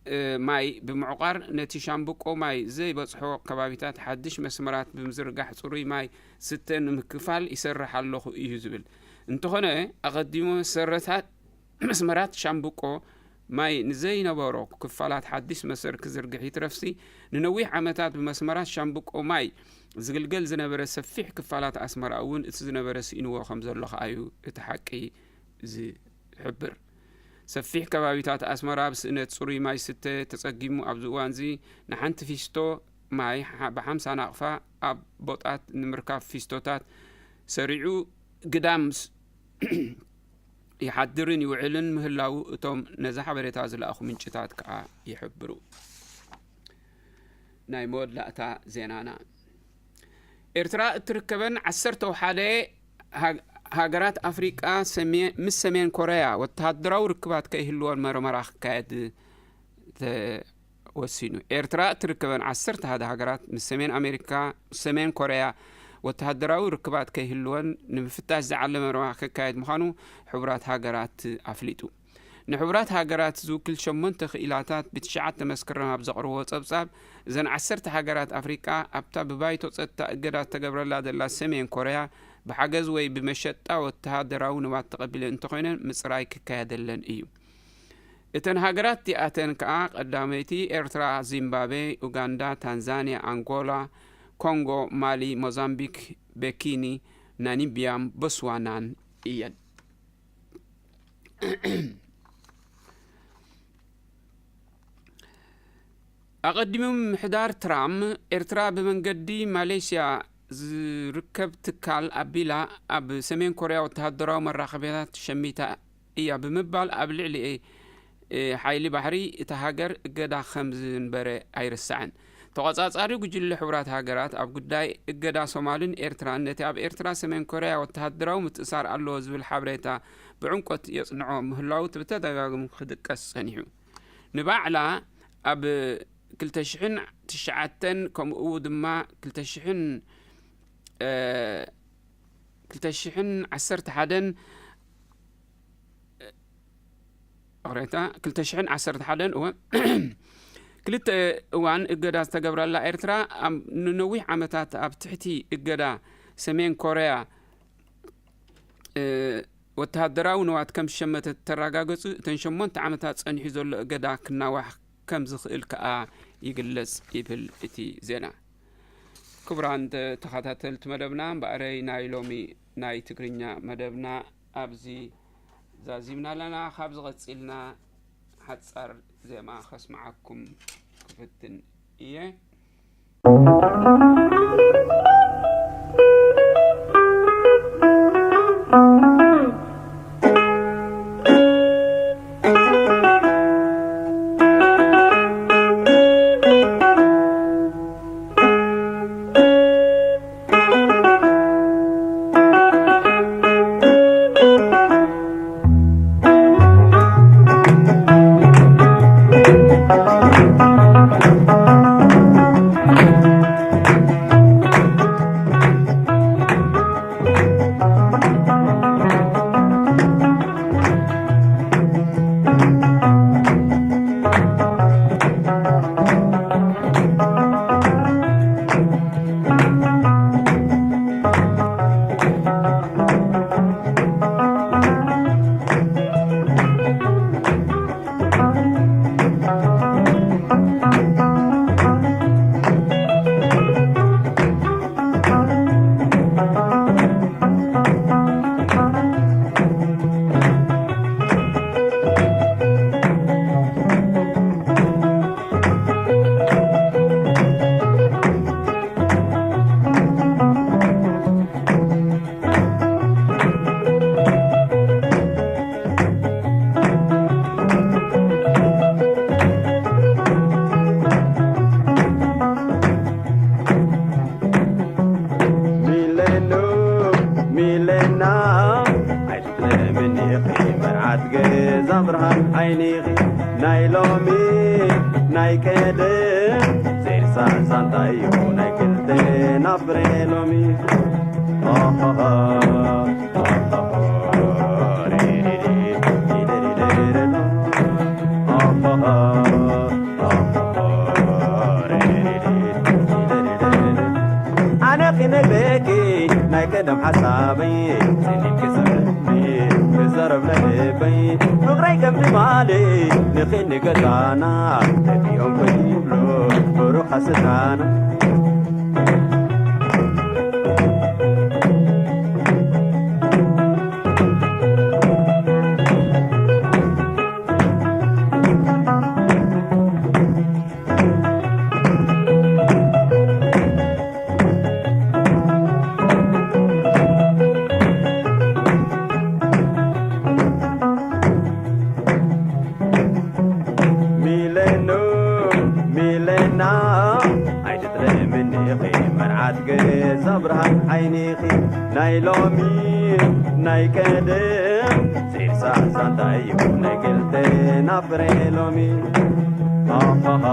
እ፣ ማይ ብምዕቋር ነቲ ሻምብቆ ማይ ዘይበጽሖ ከባቢታት ሓድሽ መስመራት ብምዝርጋሕ ጽሩይ ማይ ስተ ንምክፋል ይሰርሕ ኣለኹ እዩ ዝብል። እንተኾነ ኣቐዲሙ መሰረታት መስመራት ሻምብቆ ማይ ንዘይነበሮ ክፋላት ሓድሽ መሰር ክዝርግሕ ይትረፍሲ፣ ንነዊሕ ዓመታት ብመስመራት ሻምብቆ ማይ ዝግልገል ዝነበረ ሰፊሕ ክፋላት ኣስመራ እውን እቲ ዝነበረ ስኢንዎ ከም ዘሎ ከኣ እዩ እቲ ሓቂ ዝሕብር። ሰፊሕ ከባቢታት ኣስመራ ብስእነት ጽሩይ ማይ ስተ ተጸጊሙ ኣብዚ እዋንዚ ንሓንቲ ፊስቶ ማይ ሓ-፣ ብሓምሳ ናቕፋ ኣብ ቦጣት ንምርካብ ፊስቶታት ሰሪዑ ግዳም ስ-፣ ይሓድርን ይውዕልን ምህላዉ እቶም ነዚ ሓበሬታ ዝለኣኹ ምንጭታት ከኣ ይሕብሩ። ናይ መወዳእታ ዜናና። ኤርትራ እትርከበን ዓሰርተ ሓደ ሃ-፣ ሃገራት ኣፍሪቃ ሰሜ-፣ ምስ ሰሜን ኮርያ ወተሃደራዊ ርክባት ከይህልወን መርመራ ክካየድ ተወሲኑ። ኤርትራ እትርከበን ዓሰርተ ሓደ ሃገራት ምስ ሰሜን ኣሜሪካ፣ ምስ ሰሜን ኮርያ ወተሃደራዊ ርክባት ከይህልወን ንምፍታሽ ዝዓለመ መርመራ ክካየድ ምዃኑ ሕቡራት ሃገራት ኣፍሊጡ። ንሕቡራት ሃገራት ዝውክል ሸሞንተ ክኢላታት ብትሽዓተ መስከረም ኣብ ዘቕርቦ ጸብጻብ፣ እዘን ዓሰርተ ሃገራት ኣፍሪቃ ኣብታ ብባይቶ ጸጥታ እገዳ ዝተገብረላ ዘላ ሰሜን ኮርያ ብሓገዝ ወይ ብመሸጣ ወተሃደራዊ ንባት ተቐቢለን እንተኾይነን ምጽራይ ክካየደለን እዩ። እተን ሃገራት እቲኣተን ከኣ ቀዳመይቲ ኤርትራ፣ ዚምባብዌ፣ ኡጋንዳ፣ ታንዛንያ፣ ኣንጎላ፣ ኮንጎ፣ ማሊ፣ ሞዛምቢክ፣ ቤኪኒ፣ ናሚብያን ቦስዋናን እየን። ኣቐዲሙ ምምሕዳር ትራምፕ፣ ኤርትራ ብመንገዲ ማሌሽያ ዝርከብ ትካል ኣቢላ ኣብ ሰሜን ኮርያ ወተሃደራዊ መራኸቢያታት ሸሚታ እያ ብምባል ኣብ ልዕሊ፣ እ፣ ሓይሊ ባሕሪ እታ ሃገር እገዳ ከም ዝንበረ ኣይርሳዕን። ተቖጻጻሪ ጉጅለ ሕቡራት ሃገራት ኣብ ጉዳይ እገዳ ሶማልን ኤርትራን፣ ነቲ ኣብ ኤርትራ ሰሜን ኮርያ ወተሃደራዊ ምትእሳር ኣለዎ ዝብል ሓበሬታ ብዕምቆት የጽንዖ ምህላው ብተደጋጋሚ ክጥቀስ ጸኒሑ። ንባዕላ ኣብ ክልተ ሽሕን ትሽዓተን፣ ከምኡ ድማ ክልተ ሽሕን፣ እ፣ ክልተ ሽሕን ዓሰርተ ሓደን፣ ይቕሬታ፣ ክልተ ሽሕን ዓሰርተ ሓደን፣ እወ፣ ክልተ እዋን እገዳ ዝተገብረላ ኤርትራ፣ ኣብ ንነዊሕ ዓመታት ኣብ ትሕቲ እገዳ ሰሜን ኮርያ፣ እ፣ ወተሃደራዊ ንዋት ከም ዝሸመተት ተረጋገጹ። እተን ሸሞንተ ዓመታት ጸኒሑ ዘሎ እገዳ ክናዋሕ ከም ዝኽእል ከኣ ይግለጽ ይብል እቲ ዜና። ክቡራን ተ-፣ ተኸታተልቲ መደብና፣ እምበኣረይ ናይ ሎሚ ናይ ትግርኛ መደብና ኣብዚ ዛዚምና ኣለና። ካብዚ ቀጺልና ሓጻር ዜማ ከስምዓኩም ክፍትን እየ። ሚለኖ፣ ሚለና፣ ኣይትጥለምኒ ኢኺ መርዓት ገዛ ብርሃን ዓይኒኺ። ናይ ሎሚ ናይ ቀደም ዘይሳሳንታ እዩ ናይ ክልቴና ፍሬ ሎሚ። ኦሆሆ፣ ኦሆሆ፣ ሪሪሪ፣ ሪሪሪ፣ ኦሆሆ። ኣነ ክነግረኪ ናይ ቀደም ሓሳበይ፣ ጽኒት ክስምኒ ክዛረብ ናይ ልበይ። ፍቕረይ ከም ትማሊ ንኺኒ ገዛና፣ ተቢኦም ከይብሉ ብሩኽ ሓሰታና። ሚለኖ፣ ሚለና፣ ኣይትጥለምኒ ኢኺ መርዓት ገዛ ብርሃን ዓይኒኺ። ናይ ሎሚ ናይ ቀደም ሴሳ ዛንታ እዩ ናይ ክልቴና ፍሬ ሎሚ። ኣሃሃ፣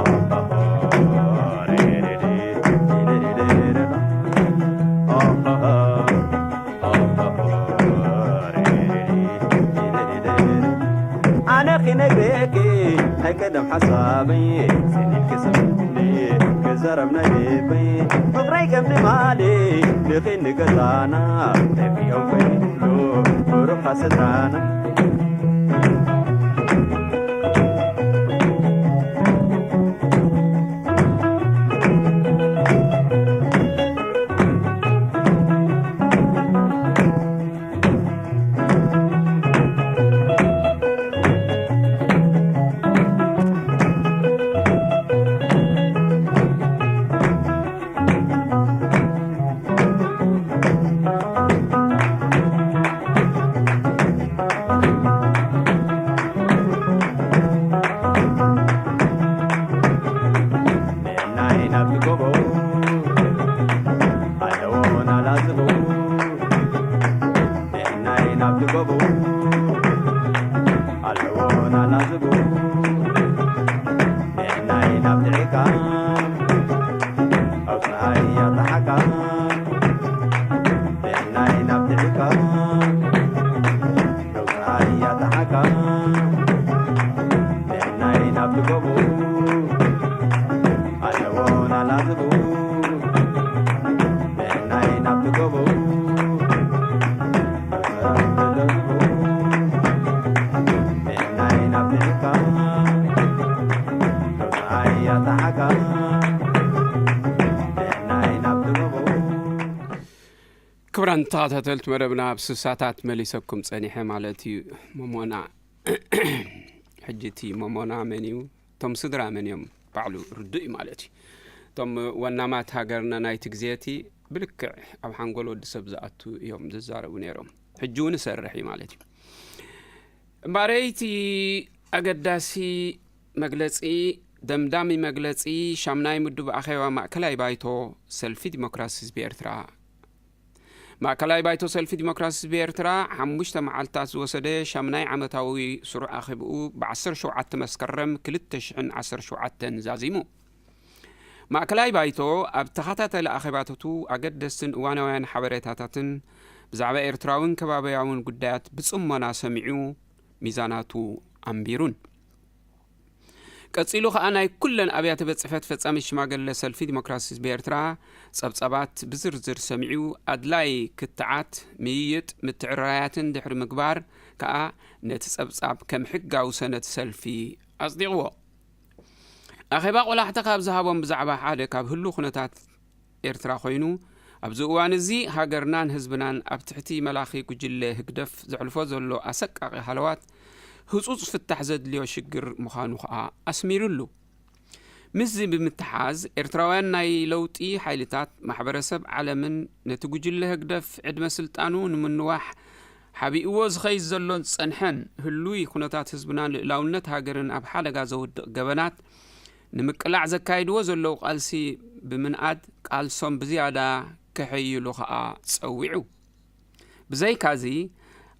ኣሃሃ፣ ሪሪሪ፣ ሪሪሪ፣ ኣሃሃ፣ ኣሃሃ፣ ሪሪሪ፣ ሪሪሪ። ኣነ ክነግረኪ ናይ ቀደም ሓሳበይ፣ ስኒት ክስምኒ ክዛረብ ናይ ልበይ። ፍቕረይ ከም ልማደይ ንኺ ንገዛና፣ ጠፊኦም ከይብሉ ብሩኻ ስድራና። ናይ ናብቲ ጎቦ ኣለዎ ናላዝቡ ናይ ናብቲ ጎቦ ኣለዎ ናላዝቡ ናይ ናብቲ ዒቃ ኣውፅኣያ ተሓቃ ናይ ናብቲ ዒቃ ኣውፅኣያ ተሓቃ ናይ ናብቲ ጎቦ ኣለዎ ናላዝቡ ናይ ናብቲ ጎቦ ናይ ናብቲ ዒቃ ኣውፅኣያ ተሓቃ ናይ ናብቲ ጎቦ ክቡራን ተኸታተልቲ መደብና፣ ኣብ ስሳታት መሊሰኩም ጸኒሐ ማለት እዩ። መሞና ሕጂ እቲ መሞና መን እዩ? እቶም ስድራ መን እዮም? ባዕሉ ርዱእ እዩ ማለት እዩ። እቶም ወናማት ሃገርና ናይቲ ግዜ እቲ ብልክዕ ኣብ ሓንጎል ወዲ ሰብ ዝኣቱ እዮም ዝዛረቡ ነይሮም። ሕጂ እውን ይሰርሕ እዩ ማለት እዩ። እምበኣረይ እቲ ኣገዳሲ መግለጺ፣ ደምዳሚ መግለጺ ሻምናይ ምዱብ ኣኼባ ማእከላይ ባይቶ ሰልፊ ዲሞክራሲ ህዝቢ ኤርትራ። ማእከላይ ባይቶ ሰልፊ ዲሞክራሲ ህዝቢ ኤርትራ ሓሙሽተ መዓልታት ዝወሰደ ሻምናይ ዓመታዊ ስሩዕ ኣኼብኡ ብ ዓሰርተ ሸውዓተ መስከረም ክልተ ሽሕን ዓሰርተ ሸውዓተን ዛዚሙ። ማእከላይ ባይቶ ኣብ ተኸታታሊ ኣኼባታቱ ኣገደስትን እዋናውያን ሓበሬታታትን ብዛዕባ ኤርትራውን ከባብያውን ጉዳያት ብጽሞና ሰሚዑ ሚዛናቱ ኣንቢሩን። ቀጺሉ ከኣ ናይ ኩለን ኣብያተ ቤት ጽሕፈት ፈጻሚ ሽማግለ ሰልፊ ዲሞክራሲ ህዝቢ ኤርትራ ጸብጻባት ብዝርዝር ሰሚዑ ኣድላይ ክትዓት፣ ምይይጥ፣ ምትዕርራያትን ድሕሪ ምግባር ከኣ ነቲ ጸብጻብ ከም ሕጋዊ ሰነድ ሰልፊ ኣጽዲቕዎ። ኣኼባ ቆላሕታ ካብ ዝሃቦም ብዛዕባ ሓደ ካብ ህሉ ኩነታት ኤርትራ ኮይኑ፣ ኣብዚ እዋን እዚ ሃገርናን ህዝብናን ኣብ ትሕቲ መላኺ ጉጅለ ህግደፍ ዘሕልፎ ዘሎ ኣሰቃቂ ሃለዋት ህጹጽ ፍታሕ ዘድልዮ ሽግር ምዃኑ ከኣ ኣስሚሩሉ። ምስዚ ብምትሓዝ፣ ኤርትራውያን ናይ ለውጢ ሓይልታት ማሕበረሰብ ዓለምን ነቲ ጉጅለ ህግደፍ ዕድመ ስልጣኑ ንምንዋሕ ሓቢእዎ ዝኸይድ ዘሎን ዝጸንሐን ህሉይ ኩነታት ህዝብናን ልእላውነት ሃገርን ኣብ ሓደጋ ዘውድቕ ገበናት ንምቅላዕ ዘካይድዎ ዘለዉ ቃልሲ ብምንኣድ፣ ቃልሶም ብዝያዳ ከሐይሉ ከኣ ጸዊዑ። ብዘይካዚ፣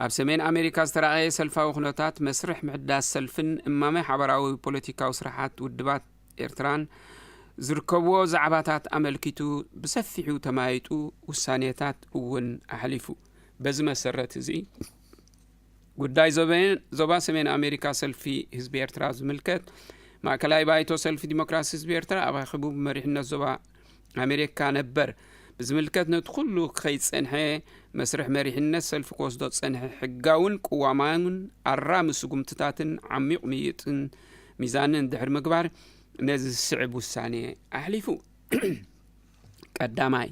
ኣብ ሰሜን ኣሜሪካ ዝተራእየ ሰልፋዊ ኩነታት መስርሕ ምሕዳስ ሰልፍን እማመ ሓበራዊ ፖለቲካዊ ስራሓት ውድባት ኤርትራን ዝርከብዎ ዛዕባታት ኣመልኪቱ ብሰፊሑ ተማይጡ ውሳኔታት እውን ኣሕሊፉ። በዚ መሰረት እዚ ጉዳይ ዞበ-፣ ዞባ ሰሜን ኣሜሪካ ሰልፊ ህዝቢ ኤርትራ ዝምልከት ማእከላይ ባይቶ ሰልፊ ዲሞክራሲ ህዝቢ ኤርትራ ኣብ ኣኼቡ ብመሪሕነት ዞባ ኣሜሪካ ነበር ብዝምልከት ነቲ ኩሉ ክኸይድ ዝጸንሐ መስርሕ መሪሕነት ሰልፊ ክወስዶ ዝጸንሐ ሕጋውን ቅዋማውን ኣራሚ ስጉምትታትን ዓሚቕ ምይይጥን ሚዛንን ድሕሪ ምግባር ነዚ ዝስዕብ ውሳኔ ኣሕሊፉ። ቀዳማይ፣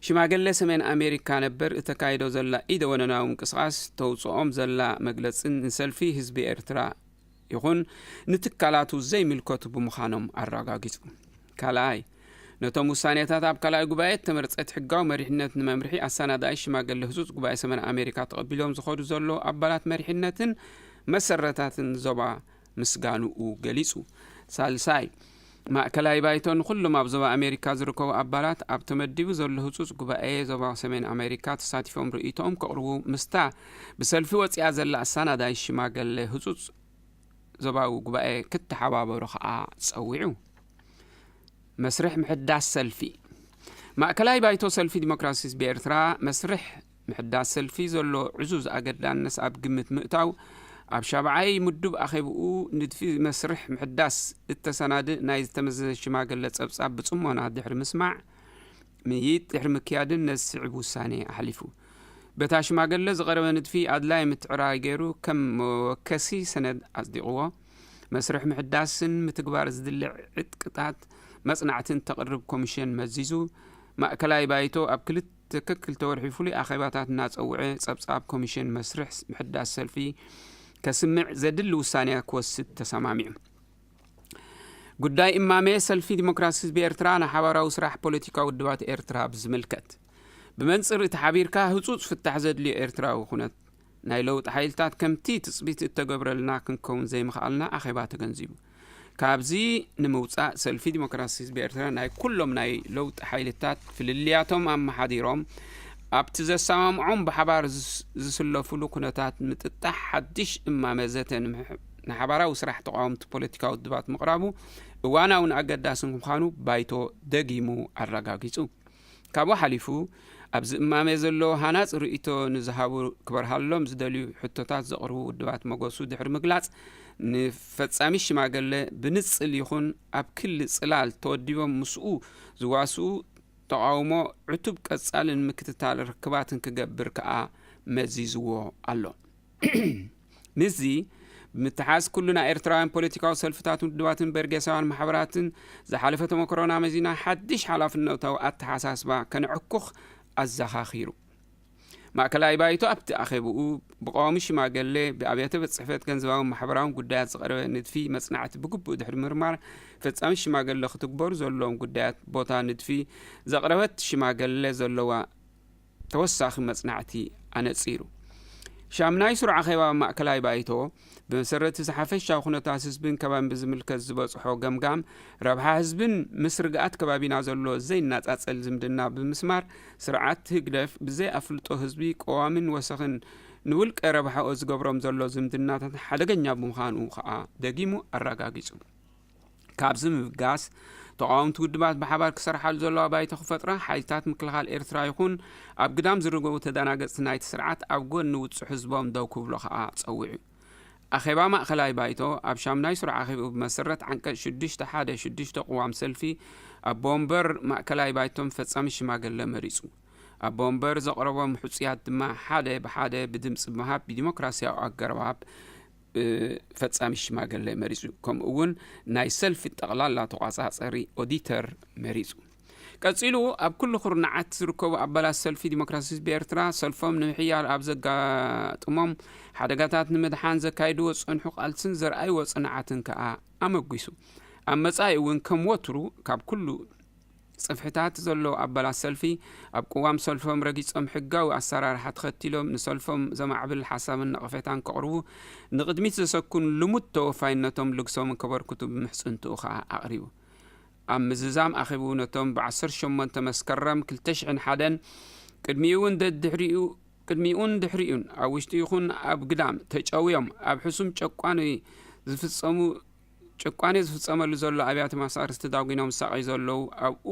ሽማግለ ሰሜን ኣሜሪካ ነበር እተካይዶ ዘላ ኢደ ወነናዊ ምንቅስቓስ ተውፅኦም ዘላ መግለፅን ንሰልፊ ህዝቢ ኤርትራ ይኹን ንትካላቱ ዘይምልከቱ ብምዃኖም ኣረጋጊጹ። ካልኣይ፣ ነቶም ውሳኔታት ኣብ ካልኣይ ጉባኤ እተመርጸት ሕጋዊ መሪሕነት ንመምርሒ ኣሰናዳኢ ሽማግለ ህጹጽ ጉባኤ ሰሜን ኣሜሪካ ተቐቢሎም ዝኸዱ ዘለዉ ኣባላት መሪሕነትን መሰረታትን ዞባ ምስጋንኡ ገሊጹ። ሳልሳይ፣ ማእከላይ ባይቶ ንኹሎም ኣብ ዞባ ኣሜሪካ ዝርከቡ ኣባላት ኣብ ተመዲቡ ዘሎ ህጹጽ ጉባኤ ዞባ ሰሜን ኣሜሪካ ተሳቲፎም ርእይቶኦም ከቕርቡ ምስታ ብሰልፊ ወጺኣ ዘላ ኣሰናዳይ ሽማገለ ህጹጽ ዞባዊ ጉባኤ ክተሓባበሩ ከኣ ጸዊዑ። መስርሕ ምሕዳስ ሰልፊ። ማእከላይ ባይቶ ሰልፊ ዲሞክራሲ ህዝቢ ኤርትራ መስርሕ ምሕዳስ ሰልፊ ዘሎ ዕዙዝ ኣገዳነት ኣብ ግምት ምእታው፣ ኣብ ሻብዓይ ምዱብ ኣኼብኡ ንድፊ መስርሕ ምሕዳስ እተሰናድእ ናይ ዝተመዘዘ ሽማገለ ጸብጻብ ብጽሞና ድሕሪ ምስማዕ፣ ምይይጥ ድሕሪ ምክያድን ነዚ ዝስዕብ ውሳኔ ኣሕሊፉ። በታ ሽማገለ ዝቐረበ ንድፊ ኣድላይ ምትዕራይ ገይሩ ከም መወከሲ ሰነድ ኣጽዲቕዎ። መስርሕ ምሕዳስን ምትግባር ዝድለ ዕጥቅታት መጽናዕትን ተቕርብ ኮሚሽን መዚዙ። ማእከላይ ባይቶ ኣብ ክልተ ከክልተ ወርሒ ፍሉይ ኣኼባታት እናጸውዐ ጸብጻብ ኮሚሽን መስርሕ ምሕዳስ ሰልፊ ከስምዕ ዘድሊ ውሳኔ ክወስድ ተሰማሚዑ። ጉዳይ እማመ ሰልፊ ዲሞክራሲ ህዝቢ ኤርትራ ንሓባራዊ ስራሕ ፖለቲካዊ ውድባት ኤርትራ ብዝምልከት፣ ብመንጽር እቲ ሓቢርካ ህጹጽ ፍታሕ ዘድልዮ ኤርትራዊ ኩነት ናይ ለውጢ ሓይልታት ከምቲ ትጽቢት እተገብረልና ክንከውን ዘይምኽኣልና ኣኼባ ተገንዚቡ። ካብዚ ንምውጻእ ሰልፊ ዲሞክራሲ ህዝቢ ኤርትራ ናይ ኩሎም ናይ ለውጢ ሓይልታት ፍልልያቶም ኣመሓዲሮም ኣብቲ ዘሰማምዖም ብሓባር ዝስለፉሉ ኩነታት ምጥጣሕ ሓድሽ እማመ ዘተ ንሓባራዊ ስራሕ ተቃወምቲ ፖለቲካዊ ውድባት ምቕራቡ እዋናውን ኣገዳስን ምዃኑ ባይቶ ደጊሙ ኣረጋጊጹ። ካብኡ ሓሊፉ ኣብዚ እማመ ዘሎ ሃናጺ ርእይቶ ንዝሃቡ ክበርሃሎም ዝደልዩ ሕቶታት ዘቕርቡ ውድባት መገሱ ድሕሪ ምግላጽ ንፈጻሚ ሽማገለ ብንጽል ይኹን ኣብ ክሊ ጽላል ተወዲቦም ምስኡ ዝዋስኡ ተቓውሞ ዕቱብ ቀጻልን ምክትታል ርክባትን ክገብር ከኣ መዚዝዎ ኣሎ። ምስዚ ብምትሓዝ ኩሉ ናይ ኤርትራውያን ፖለቲካዊ ሰልፍታትን ውድባትን በርጌሳውያን ማሕበራትን ዝሓለፈ ተመክሮና መዚና ሓድሽ ሓላፍነታዊ ኣተሓሳስባ ከነዕኩኽ ኣዘኻኺሩ። ማእከላይ ባይቶ ኣብቲ ኣኼብኡ ብቀዋሚ ሽማገሌ ብኣብያተ ቤት ጽሕፈት ገንዘባውን ማሕበራውን ጉዳያት ዝቐረበ ንድፊ መጽናዕቲ ብግቡእ ድሕሪ ምርማር ፈጻሚ ሽማገሌ ክትግበሩ ዘለዎም ጉዳያት ቦታ ንድፊ ዘቕረበት ሽማገሌ ዘለዋ ተወሳኺ መጽናዕቲ ኣነጺሩ። ሻምናይ ስሩዕ ኣኼባ ማእከላይ ባይቶ ብመሰረት እዚ ሓፈሻዊ ኩነታት ህዝብን ከባቢን ብዝምልከት ዝበጽሖ ገምጋም ረብሓ ህዝብን ምስ ርግኣት ከባቢና ዘሎ ዘይነጻጸል ዝምድና ብምስማር ስርዓት ህግደፍ ብዘይ ኣፍልጦ ህዝቢ ቀዋምን ወሰኽን ንውልቀ ረብሓኦ ዝገብሮም ዘሎ ዝምድናታት ሓደገኛ ብምዃኑ ከኣ ደጊሙ ኣረጋጊጹ። ካብዚ ምብጋስ ተቓወምቲ ውድባት ብሓባር ክሰርሓሉ ዘለዋ ባይቶ ክፈጥራ ሓይልታት ምክልኻል ኤርትራ ይኹን ኣብ ግዳም ዝርከቡ ተደናገጽቲ ናይቲ ስርዓት ኣብ ጎኒ ውጹዕ ህዝቦም ደው ክብሎ ከኣ ጸዊዑ። ኣኼባ ማእከላይ ባይቶ ኣብ ሻምናይ ስሩዕ ኣኼብኡ ብመሰረት ዓንቀጽ ሽዱሽተ ሓደ ሽዱሽተ ቅዋም ሰልፊ ኣቦ ወንበር ማእከላይ ባይቶን ፈጻሚ ሽማገለ መሪጹ። ኣቦ ወንበር ዘቕረቦም ሕጹያት ድማ ሓደ ብሓደ ብድምጺ ብምሃብ ብዲሞክራሲያዊ ኣገባብ ፈጻሚ ሽማገለ መሪጹ። ከምኡ እውን ናይ ሰልፊ ጠቕላላ ተቋጻጸሪ ኦዲተር መሪጹ። ቀጺሉ ኣብ ኩሉ ኩርናዓት ዝርከቡ ኣባላት ሰልፊ ዲሞክራሲ ህዝቢ ኤርትራ ሰልፎም ንምሕያል ኣብ ዘጋጥሞም ሓደጋታት ንምድሓን ዘካይድዎ ዝጸንሑ ቃልስን ዘርኣይዎ ጽንዓትን ከኣ ኣመጒሱ። ኣብ መጻኢ እውን ከም ወትሩ ካብ ኩሉ ጽፍሕታት ዘለዉ ኣባላት ሰልፊ ኣብ ቅዋም ሰልፎም ረጊጾም ሕጋዊ ኣሰራርሓ ተኸቲሎም ንሰልፎም ዘማዕብል ሓሳብን ነቐፌታን ከቕርቡ ንቕድሚት ዘሰኩን ልሙድ ተወፋይነቶም ልግሶምን ከበርክቱ ብምሕጽንትኡ ከኣ ኣቕሪቡ። ኣብ ምዝዛም ኣኼብኡ ነቶም ብ ዓሰርተ ሸሞንተ መስከረም ክልተ ሽሕን ሓደን ቅድሚኡ እውን ደድሕሪኡ ቅድሚኡን ድሕሪኡን ኣብ ውሽጢ ይኹን ኣብ ግዳም ተጨውዮም ኣብ ሕሱም ጨቋኒ ዝፍጸሙ ጭቋኔ ዝፍጸመሉ ዘሎ ኣብያተ ማእሰርቲ ዳጒኖም ዝሳቐዩ ዘለዉ ኣብኡ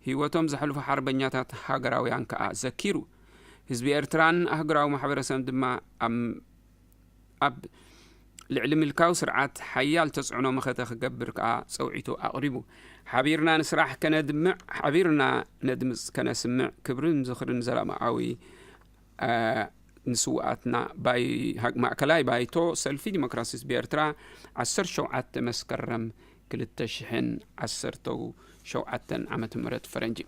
ህይወቶም ዘሕልፉ ሓርበኛታት ሃገራውያን ከኣ ዘኪሩ። ህዝቢ ኤርትራን ኣህጉራዊ ማሕበረሰብ ድማ ኣብ ኣብ ልዕሊ ምልካዊ ስርዓት ሓያል ተጽዕኖ መኸተ ክገብር ከኣ ጸውዒቱ ኣቕሪቡ። ሓቢርና ንስራሕ ከነድምዕ፣ ሓቢርና ነድምጽ ከነስምዕ፣ ክብርን ዝኽርን ዘላለማዊ ንስውኣትና። ማእከላይ ባይቶ ሰልፊ ዲሞክራሲ ህዝቢ ኤርትራ ዓሰርተ ሸውዓተ መስከረም ክልተ ሽሕን ዓሰርተ ሸውዓተን ዓመተ ምህረት ፈረንጂ።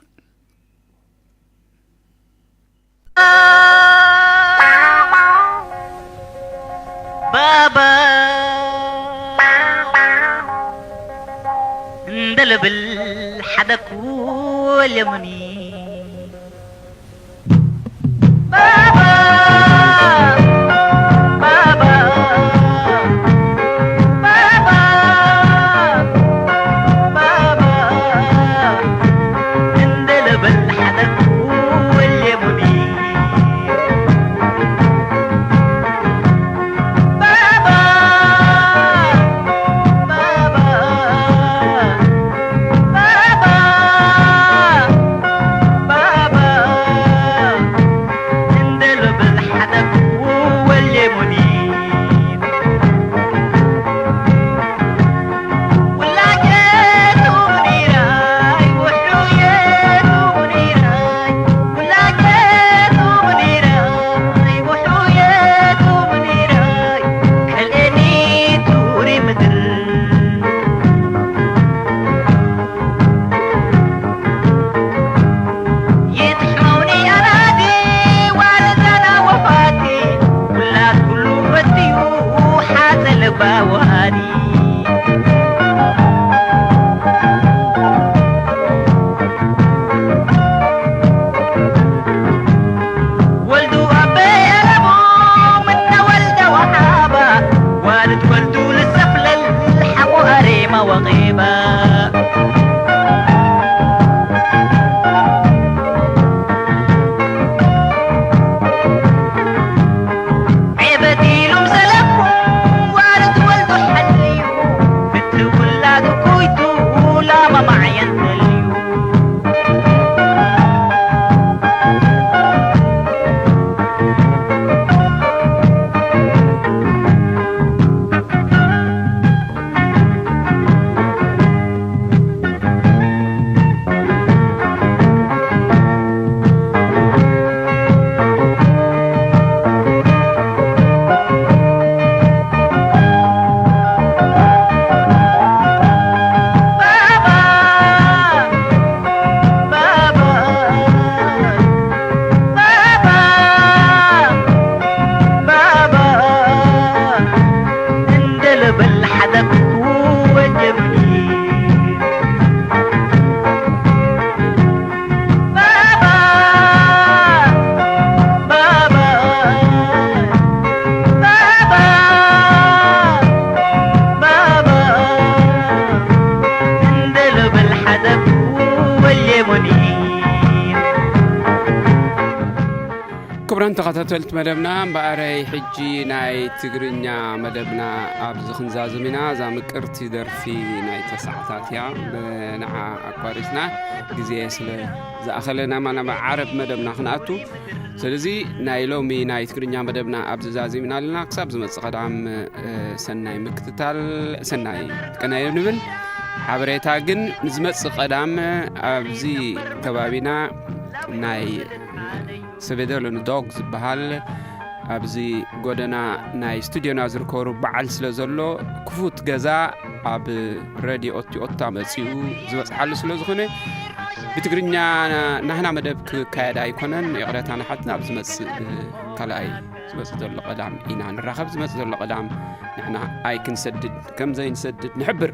ባባ እንደልብል ሓደ ኩል የሙኒ ክቡራን ተኸታተልቲ መደብና፣ እምበኣረይ ሕጂ ናይ ትግርኛ መደብና ኣብዚ ክንዛዝም ኢና። እዛ ምቅርቲ ደርፊ ናይ ተስዓታት እያ። ንዓ ኣቋሪጽና፣ ግዜ ስለ ዝኣኸለና፣ ማና ዓረብ መደብና ክንኣቱ። ስለዚ ናይ ሎሚ ናይ ትግርኛ መደብና ኣብዚ ዛዚምና ኣለና። ክሳብ ዝመጽእ ቀዳም፣ እ፣ ሰናይ ምክትታል፣ ሰናይ ቀናዮ ንብል። ሓበሬታ ግን ንዝመጽእ ቀዳም ኣብዚ ከባቢና ናይ ሰቤደሎ ንዶግ ዝበሃል ኣብዚ ጎደና ናይ ስቱዲዮና ዝርከቡ በዓል ስለ ዘሎ፣ ክፉት ገዛ ኣብ ሬድዮ ኦቲ ኦታ መጺኡ ዝበጽሓሉ ስለ ዝኾነ፣ ብትግርኛ ናህና መደብ ክካየድ ኣይኮነን። ይቕረታ ንሓትና፣ ኣብ ዝመጽእ ካልኣይ ዝመጽእ ዘሎ ቀዳም ኢና ንራኸብ። ዝመጽእ ዘሎ ቀዳም ንሕና ኣይክንሰድድ፣ ከም ዘይንሰድድ ንሕብር።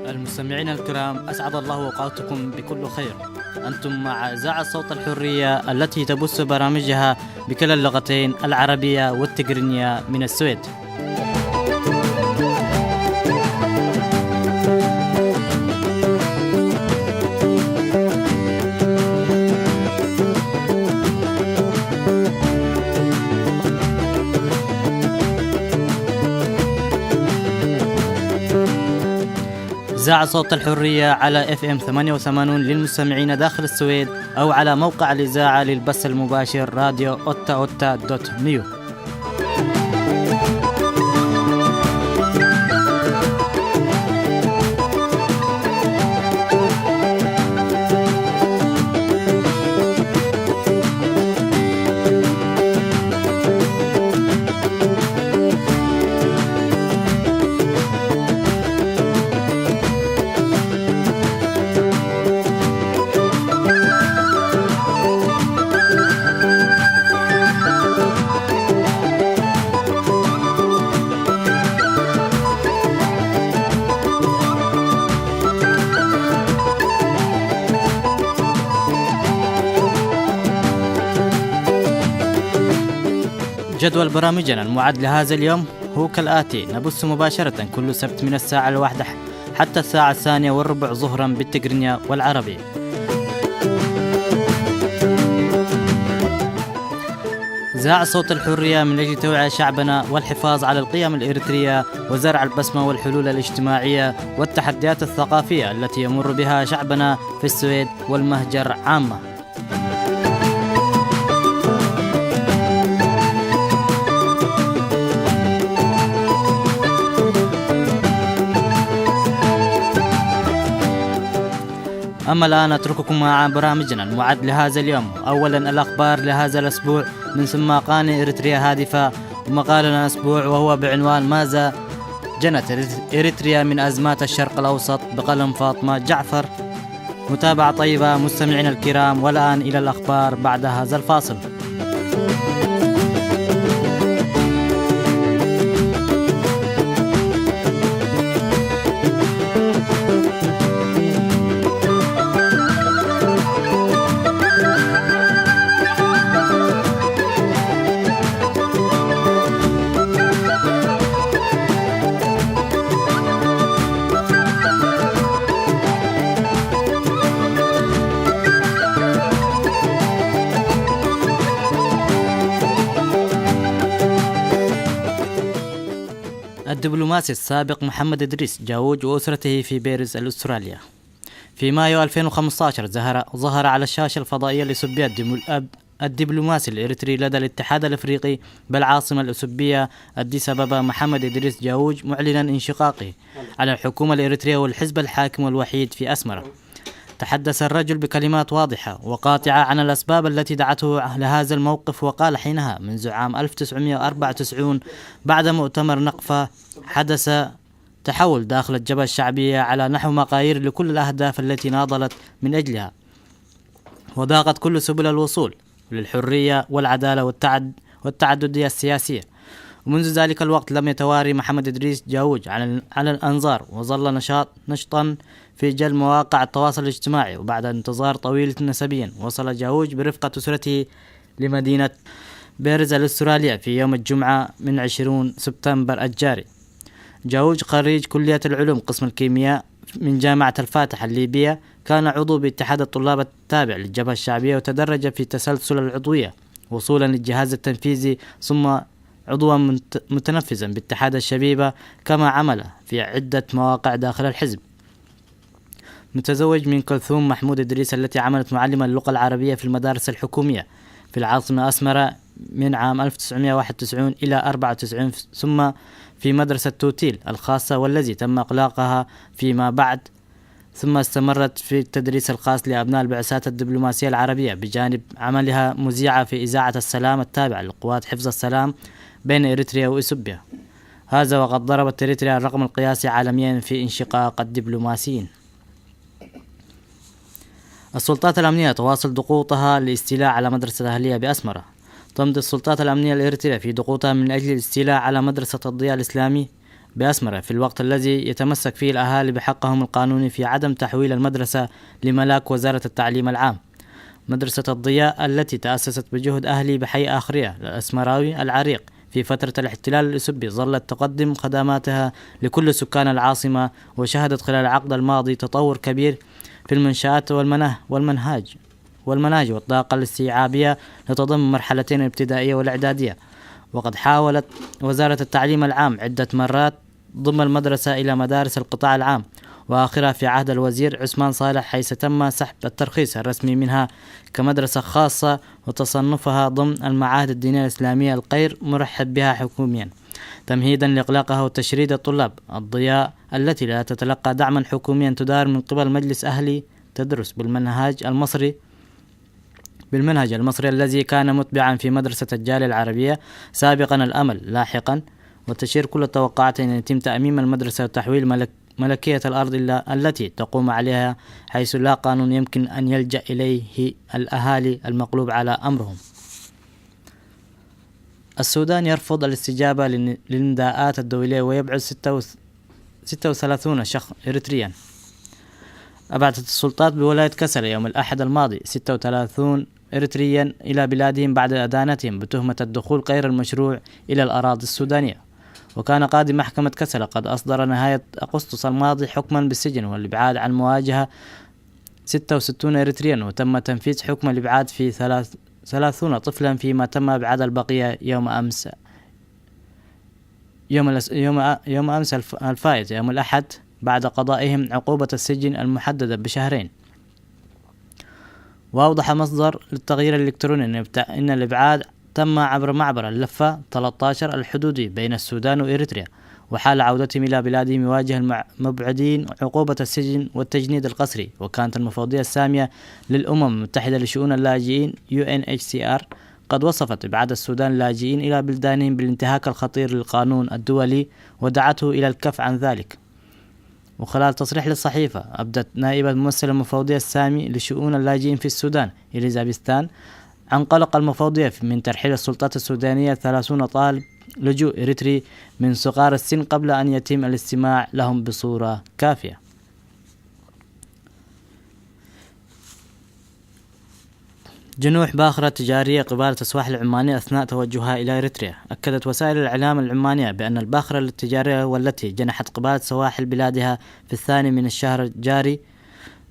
المستمعين الكرام، أسعد الله أوقاتكم بكل خير. أنتم مع إذاعة صوت الحرية التي تبث برامجها بكلا اللغتين العربية والتقرينية من السويد. إذاعة صوت الحرية على إف إم ثمانية وثمانين للمستمعين داخل السويد، أو على موقع الإذاعة للبث المباشر راديو أوتا أوتا دوت نيو. جدول برامجنا المعد لهذا اليوم هو كالآتي: نبث مباشرة كل سبت من الساعة الواحدة حتى الساعة الثانية والربع ظهرا بالتقرينية والعربي. إذاعة صوت الحرية من أجل توعية شعبنا والحفاظ على القيم الإريترية وزرع البسمة والحلول الاجتماعية والتحديات الثقافية التي يمر بها شعبنا في السويد والمهجر عامة. أما الآن أترككم مع برامجنا المعد لهذا اليوم. أولا، الأخبار لهذا الأسبوع، من ثم قانون إريتريا هادفة، ومقالنا الأسبوع وهو بعنوان: ماذا جنت إريتريا من أزمات الشرق الأوسط، بقلم فاطمة جعفر. متابعة طيبة مستمعينا الكرام، والآن إلى الأخبار بعد هذا الفاصل. الدبلوماسي السابق محمد إدريس جاوج وأسرته في بيرز الأسترالية. في مايو ألفين وخمستاشر ظهر، ظهر على الشاشة الفضائية الإثيوبية الدبل-، الدبلوماسي الإريتري لدى الاتحاد الإفريقي بالعاصمة الإثيوبية أديس أبابا، محمد إدريس جاوج، معلنا انشقاقه على الحكومة الإريترية والحزب الحاكم والوحيد في أسمرة. تحدث الرجل بكلمات واضحة وقاطعة عن الأسباب التي دعته لهذا الموقف، وقال حينها: منذ عام ألف وتسعمية وأربعة وتسعين، بعد مؤتمر نقفة، حدث تحول داخل الجبهة الشعبية على نحو مقايير لكل الأهداف التي ناضلت من أجلها، وضاقت كل سبل الوصول للحرية والعدالة والتعد-، والتعددية السياسية. ومنذ ذلك الوقت لم يتواري محمد إدريس جاوج عن، عن الأنظار، وظل نشاط، نشطا في جل مواقع التواصل الاجتماعي. وبعد انتظار طويل نسبيا، وصل جاوج برفقة أسرته لمدينة بيرز الأسترالية في يوم الجمعة من عشرين سبتمبر الجاري. جاوج خريج كلية العلوم قسم الكيمياء من جامعة الفاتح الليبية، كان عضو باتحاد الطلاب التابع للجبهة الشعبية، وتدرج في تسلسل العضوية وصولا للجهاز التنفيذي، ثم عضوا منت-، متنفذا باتحاد الشبيبة، كما عمل في عدة مواقع داخل الحزب. متزوج من كلثوم محمود إدريس، التي عملت معلمة اللغة العربية في المدارس الحكومية في العاصمة أسمرة من عام ألف وتسعمية وواحد وتسعين إلى أربعة وتسعين، ثم في مدرسة توتيل الخاصة، والذي تم إغلاقها فيما بعد، ثم استمرت في التدريس الخاص لأبناء البعثات الدبلوماسية العربية بجانب عملها مذيعة في إذاعة السلام التابعة لقوات حفظ السلام بين إريتريا وإثيوبيا. هذا وقد ضربت إريتريا الرقم القياسي عالميا في انشقاق الدبلوماسيين. السلطات الأمنية تواصل ضغوطها للاستيلاء على مدرسة أهلية بأسمرة. تمضي السلطات الأمنية الإريترية في ضغوطها من أجل الاستيلاء على مدرسة الضياء الإسلامي بأسمرة، في الوقت الذي يتمسك فيه الأهالي بحقهم القانوني في عدم تحويل المدرسة لملاك وزارة التعليم العام. مدرسة الضياء، التي تأسست بجهد أهلي بحي آخرية الأسمراوي العريق في فترة الاحتلال الأثيوبي، ظلت تقدم خدماتها لكل سكان العاصمة، وشهدت خلال العقد الماضي تطور كبير في المنشآت والمناه-، والمنهاج، والمناهج والطاقة الاستيعابية، لتضم مرحلتين الابتدائية والإعدادية. وقد حاولت وزارة التعليم العام عدة مرات ضم المدرسة إلى مدارس القطاع العام، وآخرها في عهد الوزير عثمان صالح، حيث تم سحب الترخيص الرسمي منها كمدرسة خاصة وتصنفها ضمن المعاهد الدينية الإسلامية الغير مرحب بها حكوميا، تمهيدا لإغلاقها وتشريد الطلاب الضياء التي لا تتلقى دعما حكوميا، تدار من قبل مجلس أهلي، تدرس بالمنهاج المصري، بالمنهج المصري الذي كان متبعا في مدرسة الجالية العربية سابقا الأمل لاحقا، وتشير كل التوقعات أن يتم تأميم المدرسة وتحويل ملك-، ملكية الأرض إلا التي تقوم عليها، حيث لا قانون يمكن أن يلجأ إليه الأهالي المغلوب على أمرهم. السودان يرفض الاستجابة لن-، للنداءات الدولية، ويبعث ستة وث-، ستة وثلاثون شخص إريتريا. أبعدت السلطات بولاية كسلة يوم الأحد الماضي ستة وثلاثون إريتريا إلى بلادهم بعد إدانتهم بتهمة الدخول غير المشروع إلى الأراضي السودانية. وكان قاضي محكمة كسلا قد أصدر نهاية أغسطس الماضي حكما بالسجن والإبعاد عن مواجهة ستة وستون إريتريا، وتم تنفيذ حكم الإبعاد في ثلاث-، ثلاثون طفلا، فيما تم إبعاد البقية يوم أمس، يوم الأس-، يوم أ-، يوم أمس الف-، الفائت، يوم الأحد، بعد قضائهم عقوبة السجن المحددة بشهرين. وأوضح مصدر للتغيير الإلكتروني أن يبت-، أن الإبعاد تم عبر معبر اللفة ثلاثة عشر الحدودي بين السودان وإريتريا، وحال عودتهم إلى بلادهم يواجه المع-، مبعدين عقوبة السجن والتجنيد القسري. وكانت المفوضية السامية للأمم المتحدة لشؤون اللاجئين، يو إن إتش سي آر، قد وصفت إبعاد السودان اللاجئين إلى بلدانهم بالانتهاك الخطير للقانون الدولي، ودعته إلى الكف عن ذلك. وخلال تصريح للصحيفة، أبدت نائبة ممثل المفوضية السامي لشؤون اللاجئين في السودان، إليزابيث تان، عن قلق المفوضية من ترحيل السلطات السودانية ثلاثون طالب لجوء إريتري من صغار السن قبل أن يتم الاستماع لهم بصورة كافية. جنوح باخرة تجارية قبالة السواحل العمانية أثناء توجهها إلى إريتريا. أكدت وسائل الإعلام العمانية بأن الباخرة التجارية والتي جنحت قبالة سواحل بلادها في الثاني من الشهر الجاري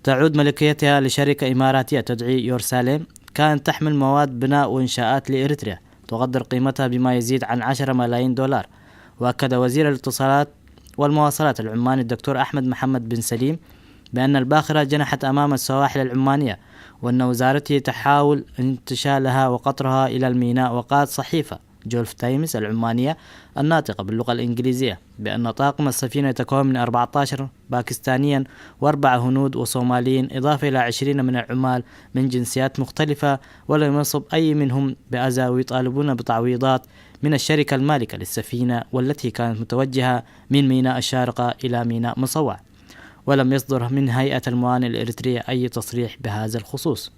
تعود ملكيتها لشركة إماراتية تدعي يورساليم، كانت تحمل مواد بناء وإنشاءات لإريتريا تقدر قيمتها بما يزيد عن عشرة ملايين دولار. وأكد وزير الاتصالات والمواصلات العماني الدكتور أحمد محمد بن سليم بأن الباخرة جنحت أمام السواحل العمانية، وأن وزارته تحاول انتشالها وقطرها إلى الميناء. وقالت صحيفة جولف تايمز العمانية الناطقة باللغة الإنجليزية بأن طاقم السفينة يتكون من أربعة عشر باكستانيا وأربع هنود وصوماليين، إضافة إلى عشرين من العمال من جنسيات مختلفة، ولم يصب أي منهم بأذى، ويطالبون بتعويضات من الشركة المالكة للسفينة، والتي كانت متوجهة من ميناء الشارقة إلى ميناء مصوع. ولم يصدر من هيئة الموانئ الإريترية أي تصريح بهذا الخصوص.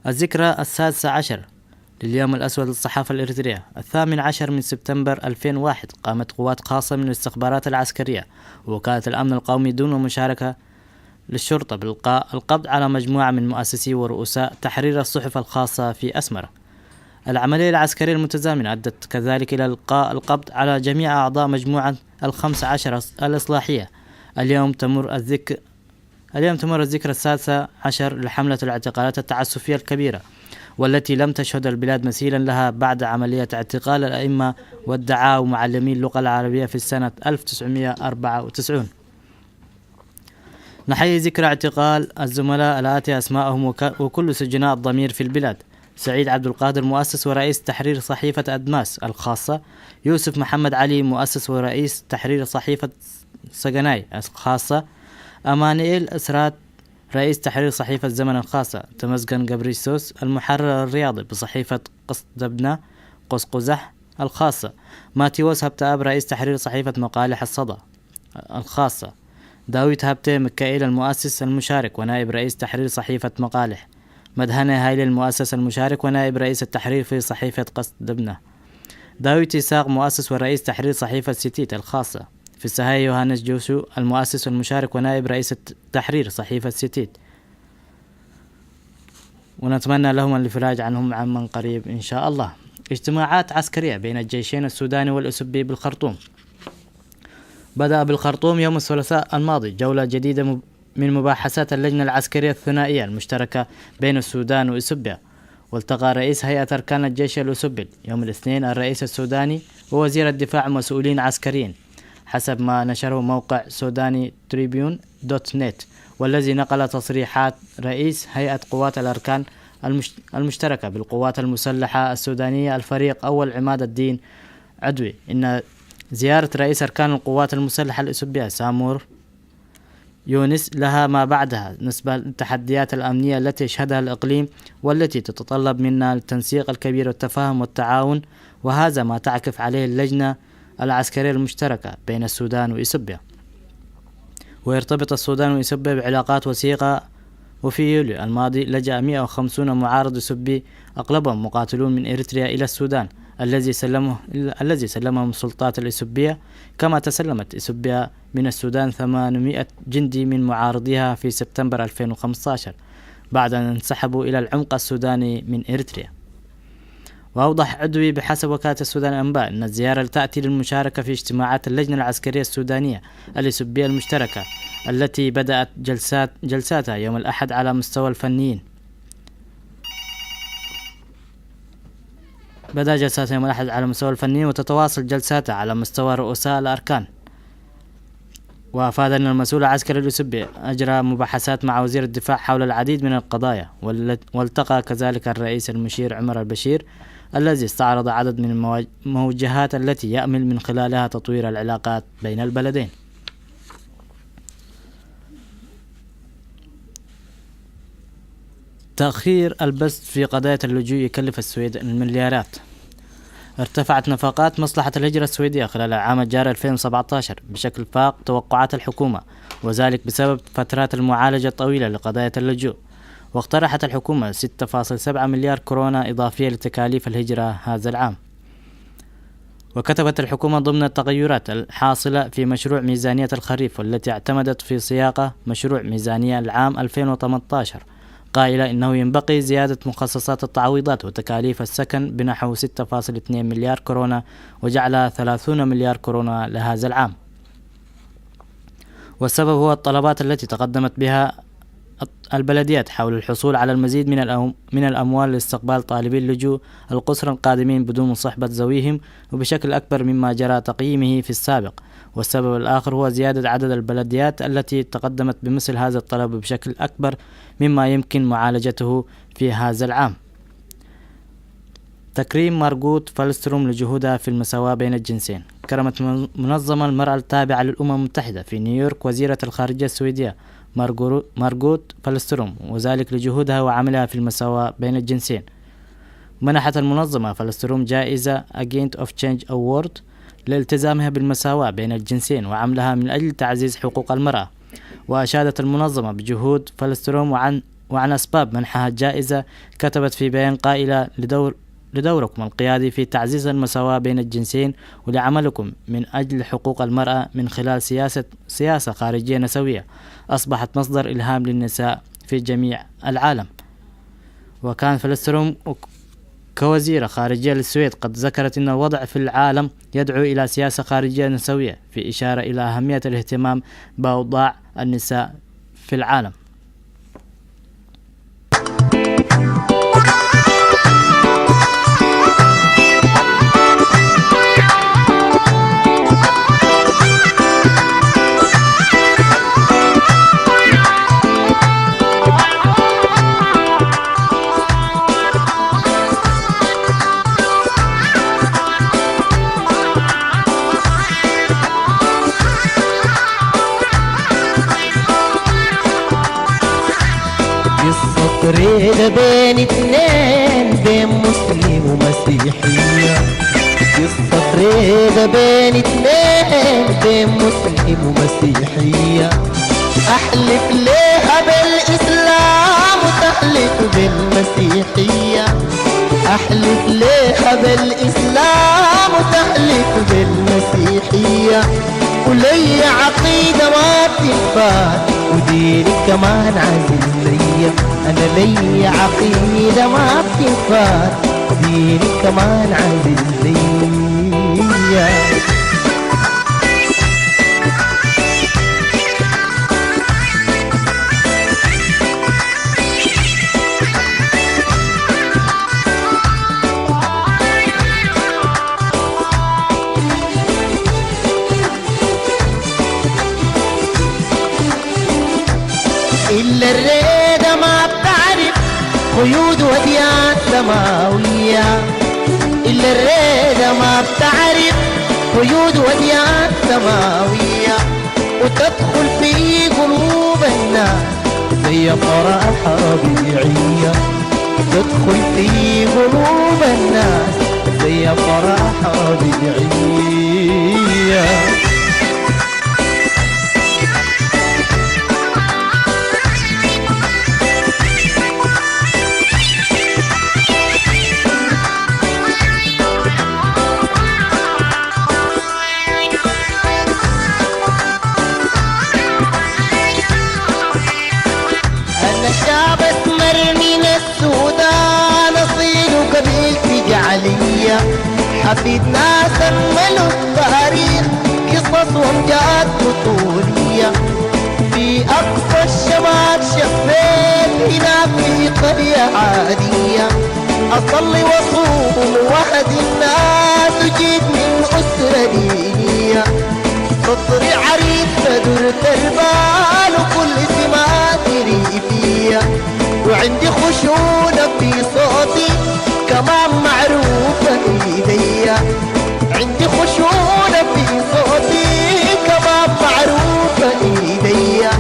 الذكرى السادسة عشر لليوم الأسود للصحافة الإريترية، الثامن عشر من سبتمبر ألفين وواحد، قامت قوات خاصة من الاستخبارات العسكرية ووكالة الأمن القومي دون مشاركة للشرطة بإلقاء القبض على مجموعة من مؤسسي ورؤساء تحرير الصحف الخاصة في أسمرة. العملية العسكرية المتزامنة أدت كذلك إلى إلقاء القبض على جميع أعضاء مجموعة الخمس عشر الإصلاحية. اليوم تمر الذك-، اليوم تمر الذكرى السادسة عشر لحملة الاعتقالات التعسفية الكبيرة، والتي لم تشهد البلاد مثيلا لها بعد عملية اعتقال الأئمة والدعاة ومعلمي اللغة العربية في السنة ألف وتسعمية وأربعة وتسعين. نحيي ذكرى اعتقال الزملاء الآتي أسماءهم وك-، وكل سجناء الضمير في البلاد: سعيد عبد القادر، مؤسس ورئيس تحرير صحيفة أدماس الخاصة، يوسف محمد علي، مؤسس ورئيس تحرير صحيفة سجناي الخاصة، أمانيئيل أسرات، رئيس تحرير صحيفة زمن الخاصة، تمزقن قبريسوس، المحرر الرياضي بصحيفة قصدبنة قزقزح الخاصة، ماتيوس هبتاب، رئيس تحرير صحيفة مقالح الصدى الخاصة، داويد هابتي ميكائيل، المؤسس المشارك ونائب رئيس تحرير صحيفة مقالح، مدهنة هايلي، المؤسس المشارك ونائب رئيس التحرير في صحيفة قصدبنة، داويد إسحاق، مؤسس ورئيس تحرير صحيفة سيتيت الخاصة، في السهاية يوهانس جوشو، المؤسس والمشارك ونائب رئيس التحرير صحيفة سيتيت، ونتمنى لهم الإفراج عنهم عمن قريب إن شاء الله. اجتماعات عسكرية بين الجيشين السوداني والأسبي بالخرطوم. بدأ بالخرطوم يوم الثلاثاء الماضي جولة جديدة مب-، من مباحثات اللجنة العسكرية الثنائية المشتركة بين السودان وإثيوبيا. والتقى رئيس هيئة أركان الجيش الأسبي يوم الاثنين الرئيس السوداني ووزير الدفاع ومسؤولين عسكريين، حسب ما نشره موقع سوداني تريبيون دوت نت، والذي نقل تصريحات رئيس هيئة قوات الأركان المش-، المشتركة بالقوات المسلحة السودانية الفريق أول عماد الدين عدوي إن زيارة رئيس أركان القوات المسلحة الأسبية سامور يونس لها ما بعدها نسبة للتحديات الأمنية التي يشهدها الإقليم، والتي تتطلب منا التنسيق الكبير والتفاهم والتعاون، وهذا ما تعكف عليه اللجنة العسكرية المشتركة بين السودان وإثيوبيا. ويرتبط السودان وإثيوبيا بعلاقات وثيقة، وفي يوليو الماضي لجأ مئة وخمسون معارض إثيوبي، أغلبهم مقاتلون من إريتريا، إلى السودان الذي سلمه، الذي سلمهم السلطات الإثيوبية، كما تسلمت إثيوبيا من السودان ثمانمائة جندي من معارضيها في سبتمبر ألفين وخمستاشر. بعد أن انسحبوا إلى العمق السوداني من إريتريا. وأوضح عدوي بحسب وكالة السودان الأنباء أن الزيارة تأتي للمشاركة في اجتماعات اللجنة العسكرية السودانية الإثيوبية المشتركة، التي بدأت جلسات جلساتها يوم الأحد على مستوى الفنيين. بدأ جلساتها يوم الأحد على مستوى الفنيين، وتتواصل جلساتها على مستوى رؤساء الأركان. وأفاد أن المسؤول العسكري الأثيوبي أجرى مباحثات مع وزير الدفاع حول العديد من القضايا، والت-، والتقى كذلك الرئيس المشير عمر البشير، الذي استعرض عدد من الموجهات التي يأمل من خلالها تطوير العلاقات بين البلدين. تأخير البث في قضية اللجوء يكلف السويد المليارات. ارتفعت نفقات مصلحة الهجرة السويدية خلال العام الجاري ألفين وسبعتاشر بشكل فاق توقعات الحكومة، وذلك بسبب فترات المعالجة الطويلة لقضايا اللجوء. واقترحت الحكومة ستة فاصل سبعة مليار كورونا إضافية لتكاليف الهجرة هذا العام. وكتبت الحكومة ضمن التغيرات الحاصلة في مشروع ميزانية الخريف، والتي اعتمدت في سياقة مشروع ميزانية العام ألفين وثمنتاشر، قائلة إنه ينبغي زيادة مخصصات التعويضات وتكاليف السكن بنحو ستة فاصل اثنين مليار كورونا، وجعلها ثلاثون مليار كورونا لهذا العام. والسبب هو الطلبات التي تقدمت بها البلديات حول الحصول على المزيد من الأم-، من الأموال لاستقبال طالبي اللجوء القسرى القادمين بدون مصاحبة ذويهم، وبشكل أكبر مما جرى تقييمه في السابق. والسبب الآخر هو زيادة عدد البلديات التي تقدمت بمثل هذا الطلب بشكل أكبر مما يمكن معالجته في هذا العام. تكريم مارغوت فالستروم لجهودها في المساواة بين الجنسين. كرمت من-، منظمة المرأة التابعة للأمم المتحدة في نيويورك وزيرة الخارجية السويدية مارغورو-، مارغوت فالستروم، وذلك لجهودها وعملها في المساواة بين الجنسين. منحت المنظمة فالستروم جائزة Agent of Change Award لالتزامها بالمساواة بين الجنسين وعملها من أجل تعزيز حقوق المرأة. وأشادت المنظمة بجهود فالستروم وعن، وعن أسباب منحها الجائزة. كتبت في بيان قائلة: "لدور، لدوركم القيادي في تعزيز المساواة بين الجنسين، ولعملكم من أجل حقوق المرأة من خلال سياسة، سياسة خارجية نسوية أصبحت مصدر إلهام للنساء في جميع العالم". وكان فلستروم كوزيرة خارجية للسويد قد ذكرت أن الوضع في العالم يدعو إلى سياسة خارجية نسوية، في إشارة إلى أهمية الاهتمام بأوضاع النساء في العالم. قصة رضا بين اتنين، بين مسلم ومسيحية. قصة رضا بين اتنين، بين مسلم ومسيحية. أحلف ليها بالإسلام وتحلف بالمسيحية. أحلف ليها بالإسلام وتحلف بالمسيحية. ولي عقيدة ما بتنفات، وديني كمان عزيز ليا. أنا لي عقيدة ما بتنفات، وديني كمان عزيز ليا. إلا الريدة ما بتعرف قيود وديان سماوية. إلا الريدة ما بتعرف قيود وديان سماوية، وتدخل في قلوب الناس زي أفراح ربيعية. تدخل في قلوب الناس زي أفراح ربيعية. أنا شاب اسمه أفيد ناسا ملوا التاريخ، قصص وأمجاد بطولية. في أقصى الشمال شفيت هناك في قرية عادية. أصلي وأصوم وأهدي الناس، وجيت من أسرة دينية. فطري عريض فدرت البال، وكل سماتي ريفية. وعندي خشونة في صوتي، كمان معروفة إيديا. عندي خشونة في صوتي، كمان معروفة إيديا.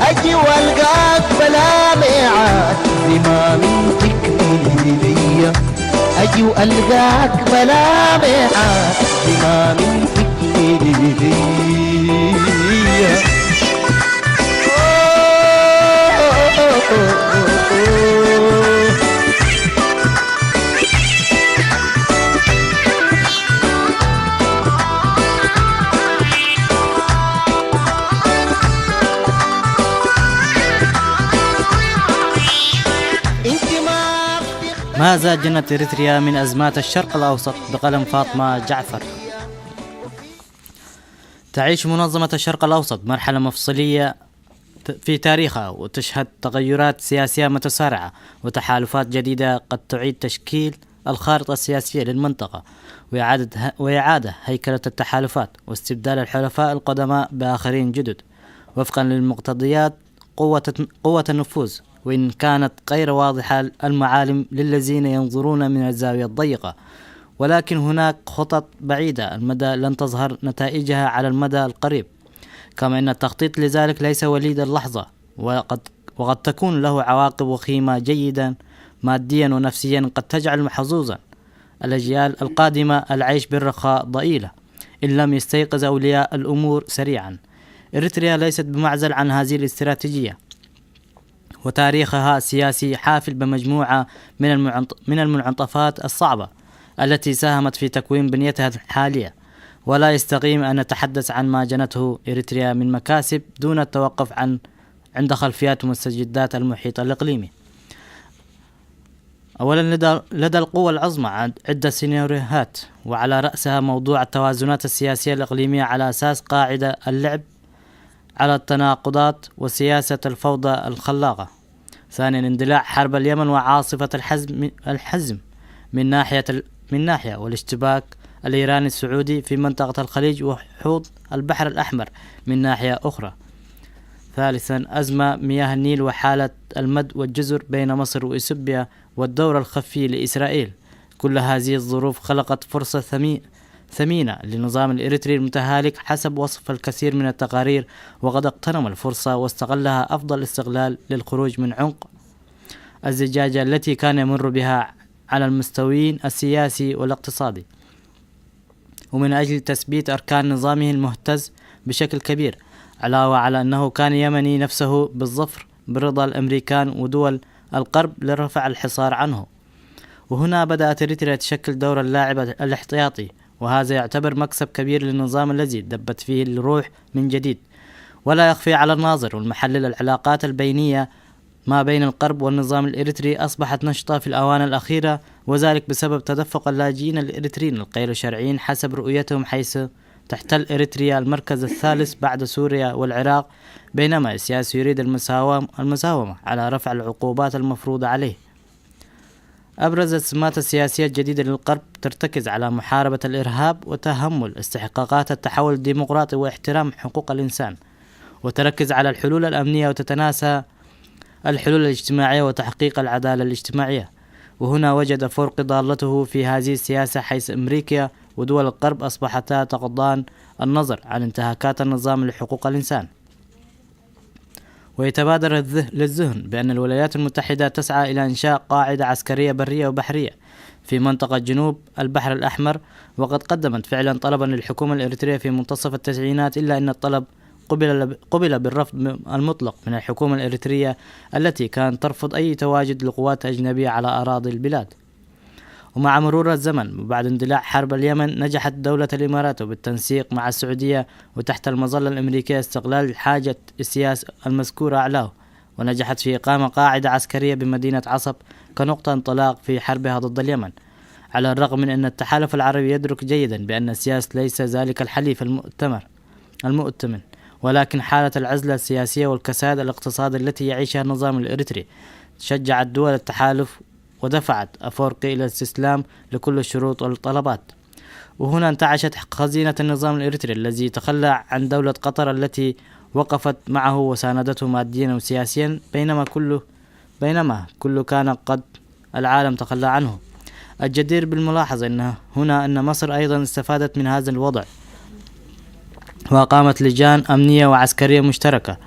أجي وألقاك بلا ميعاد، زمامي تكمل إيديا. أجي وألقاك بلا ميعاد، زمامي تكمل إيديا. ما زال جنت إريتريا من أزمات الشرق الأوسط، بقلم فاطمة جعفر. تعيش منظمة الشرق الأوسط مرحلة مفصلية في تاريخها، وتشهد تغيرات سياسية متسارعة وتحالفات جديدة قد تعيد تشكيل الخارطة السياسية للمنطقة، وإعادة، وإعادة هيكلة التحالفات، واستبدال الحلفاء القدماء بآخرين جدد وفقا للمقتضيات قوة، قوة النفوذ، وإن كانت غير واضحة المعالم للذين ينظرون من الزاوية الضيقة. ولكن هناك خطط بعيدة المدى لن تظهر نتائجها على المدى القريب، كما أن التخطيط لذلك ليس وليد اللحظة، وقد، وقد تكون له عواقب وخيمة جيدا ماديا ونفسيا، قد تجعل محظوظا الأجيال القادمة العيش بالرخاء ضئيلة إن لم يستيقظ أولياء الأمور سريعا. إريتريا ليست بمعزل عن هذه الاستراتيجية، وتاريخها السياسي حافل بمجموعة من المعنط-، من المنعطفات الصعبة التي ساهمت في تكوين بنيتها الحالية، ولا يستقيم أن نتحدث عن ما جنته إريتريا من مكاسب دون التوقف عن، عند خلفيات ومستجدات المحيط الإقليمي. أولا، لدى، لدى القوى العظمى عد-، عدة سيناريوهات، وعلى رأسها موضوع التوازنات السياسية الإقليمية على أساس قاعدة اللعب على التناقضات وسياسة الفوضى الخلاقة. ثانيا، اندلاع حرب اليمن وعاصفة الحزم، الحزم من ناحية ال-، من ناحية، والاشتباك الإيراني السعودي في منطقة الخليج وحوض البحر الأحمر من ناحية أخرى. ثالثا، أزمة مياه النيل وحالة المد والجزر بين مصر وإثيوبيا والدور الخفي لإسرائيل. كل هذه الظروف خلقت فرصة ثمي-، ثمينة للنظام الإريتري المتهالك حسب وصف الكثير من التقارير، وقد اغتنم الفرصة واستغلها أفضل استغلال للخروج من عمق الزجاجة التي كان يمر بها على المستويين السياسي والاقتصادي، ومن أجل تثبيت أركان نظامه المهتز بشكل كبير، علاوة على أنه كان يمني نفسه بالظفر برضا الأمريكان ودول القرب لرفع الحصار عنه. وهنا بدأت إريتريا تشكل دور اللاعب الاحتياطي، وهذا يعتبر مكسب كبير للنظام الذي دبت فيه الروح من جديد. ولا يخفي على الناظر والمحلل العلاقات البينية ما بين القرب والنظام الإريتري أصبحت نشطة في الآونة الأخيرة، وذلك بسبب تدفق اللاجئين الإريتريين الغير شرعيين حسب رؤيتهم، حيث تحتل إريتريا المركز الثالث بعد سوريا والعراق، بينما السياسي يريد المساوم-، المساومة على رفع العقوبات المفروضة عليه. أبرز السمات السياسية الجديدة للقرب ترتكز على محاربة الإرهاب وتهمل استحقاقات التحول الديمقراطي واحترام حقوق الإنسان، وتركز على الحلول الأمنية وتتناسى الحلول الاجتماعية وتحقيق العدالة الاجتماعية. وهنا وجد فورقي ضالته في هذه السياسة، حيث أمريكا ودول الغرب أصبحتا تقضان النظر عن انتهاكات النظام لحقوق الإنسان. ويتبادر الذه-، للذهن بأن الولايات المتحدة تسعى إلى إنشاء قاعدة عسكرية برية وبحرية في منطقة جنوب البحر الأحمر، وقد قدمت فعلا طلبا للحكومة الإريترية في منتصف التسعينات، إلا أن الطلب قبل، قبل بالرفض المطلق من الحكومة الإريترية، التي كانت ترفض أي تواجد لقوات أجنبية على أراضي البلاد. ومع مرور الزمن وبعد اندلاع حرب اليمن، نجحت دولة الإمارات وبالتنسيق مع السعودية وتحت المظلة الأمريكية استغلال حاجة السياسة المذكورة أعلاه، ونجحت في إقامة قاعدة عسكرية بمدينة عصب كنقطة انطلاق في حربها ضد اليمن. على الرغم من أن التحالف العربي يدرك جيدا بأن السياسة ليس ذلك الحليف المؤتمر المؤتمن، ولكن حالة العزلة السياسية والكساد الاقتصادي التي يعيشها النظام الإريتري شجعت دول التحالف ودفعت أفورقي إلى الاستسلام لكل الشروط والطلبات. وهنا انتعشت خزينة النظام الإريتري الذي تخلى عن دولة قطر التي وقفت معه وساندته ماديا وسياسيا، بينما كل بينما كل كان قد العالم تخلى عنه. الجدير بالملاحظة أن هنا أن مصر أيضا استفادت من هذا الوضع، وأقامت لجان أمنية وعسكرية مشتركة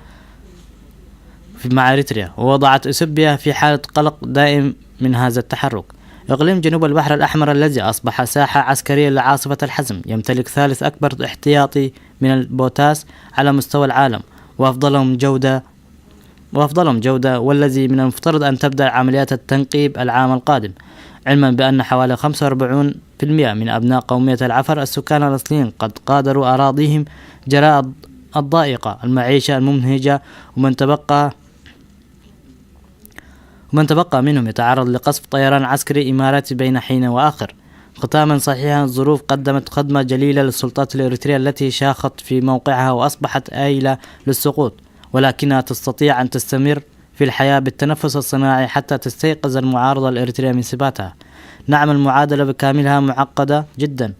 في مع إريتريا، ووضعت إثيوبيا في حالة قلق دائم من هذا التحرك. إقليم جنوب البحر الأحمر الذي أصبح ساحة عسكرية لعاصفة الحزم يمتلك ثالث أكبر احتياطي من البوتاس على مستوى العالم، وأفضلهم جودة وأفضلهم جودة، والذي من المفترض أن تبدأ عمليات التنقيب العام القادم، علما بأن حوالي خمسة وأربعون في المئة من أبناء قومية العفر السكان الأصليين قد غادروا أراضيهم جراء الضائقة المعيشة المنهجة، ومن تبقى ومن تبقى منهم يتعرض لقصف طيران عسكري إماراتي بين حين وآخر. ختاما صحيحا، الظروف قدمت خدمة جليلة للسلطات الإريترية التي شاخت في موقعها وأصبحت آيلة للسقوط، ولكنها تستطيع أن تستمر في الحياة بالتنفس الصناعي حتى تستيقظ المعارضة الإريترية من سباتها. نعم، المعادلة بكاملها معقدة جدا،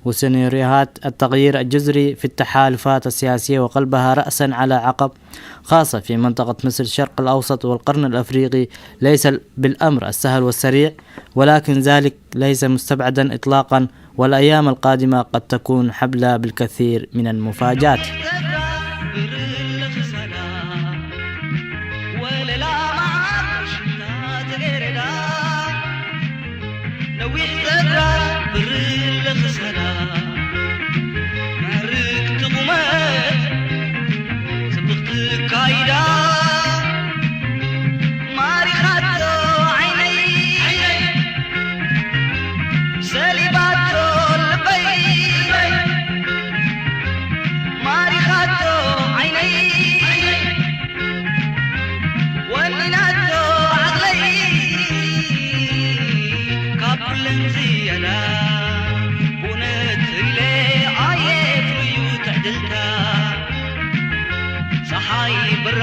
وسيناريوهات التغيير الجذري في التحالفات السياسية وقلبها رأسا على عقب، خاصة في منطقة مثل الشرق الأوسط والقرن الأفريقي، ليس بالأمر السهل والسريع، ولكن ذلك ليس مستبعدا إطلاقا، والأيام القادمة قد تكون حبلى بالكثير من المفاجآت. ነዊሕ ጸጉራ ብርለ ክሳዳ፣ ምዕርግቲ ቁመት፣ ጽብቕቲ ኣካይዳ፣ ማሪኻቶ ዓይነይ፣ ሰሊባቶ ልበይ፣ ማሪኻቶ ዓይነይ፣ ወኒናቶ ዓቕለይ፣ ካብ ኩለን ዝያዳ፣ ብእውነት ኢለ ኣየ ፍሉይ እዩ ትዕድልታ። ጸሓይ ብራ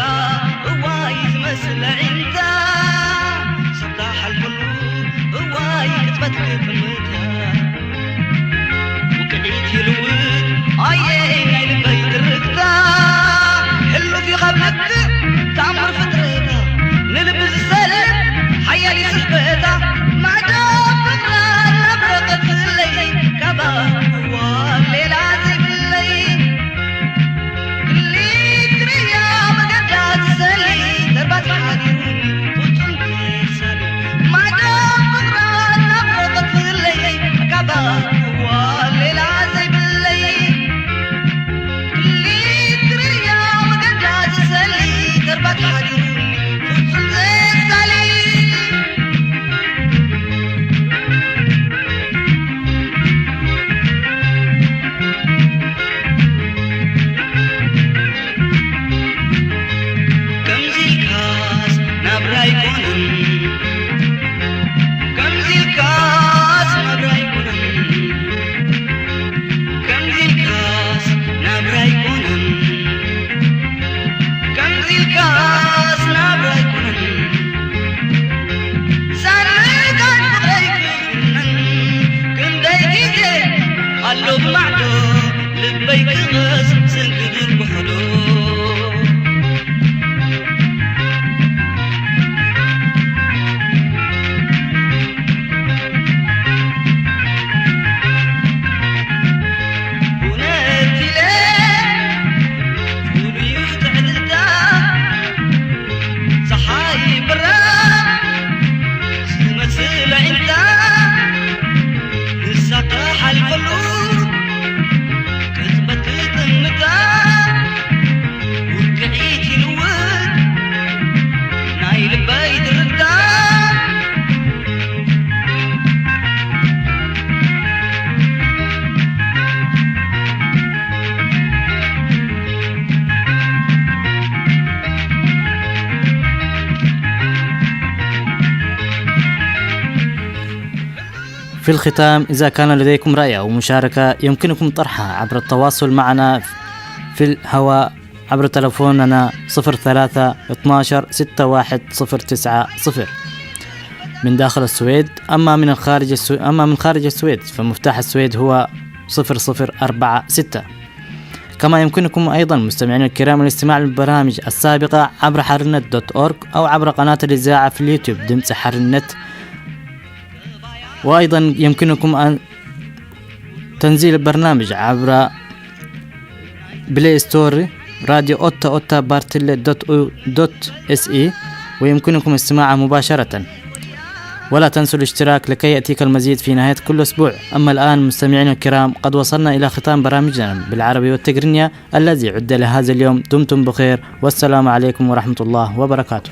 في الختام، إذا كان لديكم رأي أو مشاركة، يمكنكم طرحها عبر التواصل معنا في الهواء عبر تلفوننا صفر ثلاثة اثناعش ستة واحد صفر تسعة صفر من داخل السويد. أما من الخارج السو... أما من خارج السويد، فمفتاح السويد هو صفر صفر أربعة ستة. كما يمكنكم أيضًا، مستمعينا الكرام، الاستماع للبرامج السابقة عبر حرنت دوت أورغ أو عبر قناة الإذاعة في اليوتيوب، دمت حرنت. وأيضًا يمكنكم أن تنزيل البرنامج عبر بلاي ستور، راديو أوتا أوتا بارتلة دوت أو دوت إس إي، ويمكنكم استماعه مباشرة. ولا تنسوا الاشتراك لكي يأتيك المزيد في نهاية كل أسبوع. أما الآن، مستمعينا الكرام، قد وصلنا إلى ختام برامجنا بالعربي والتقرينية الذي عد لهذا اليوم. دمتم بخير، والسلام عليكم ورحمة الله وبركاته.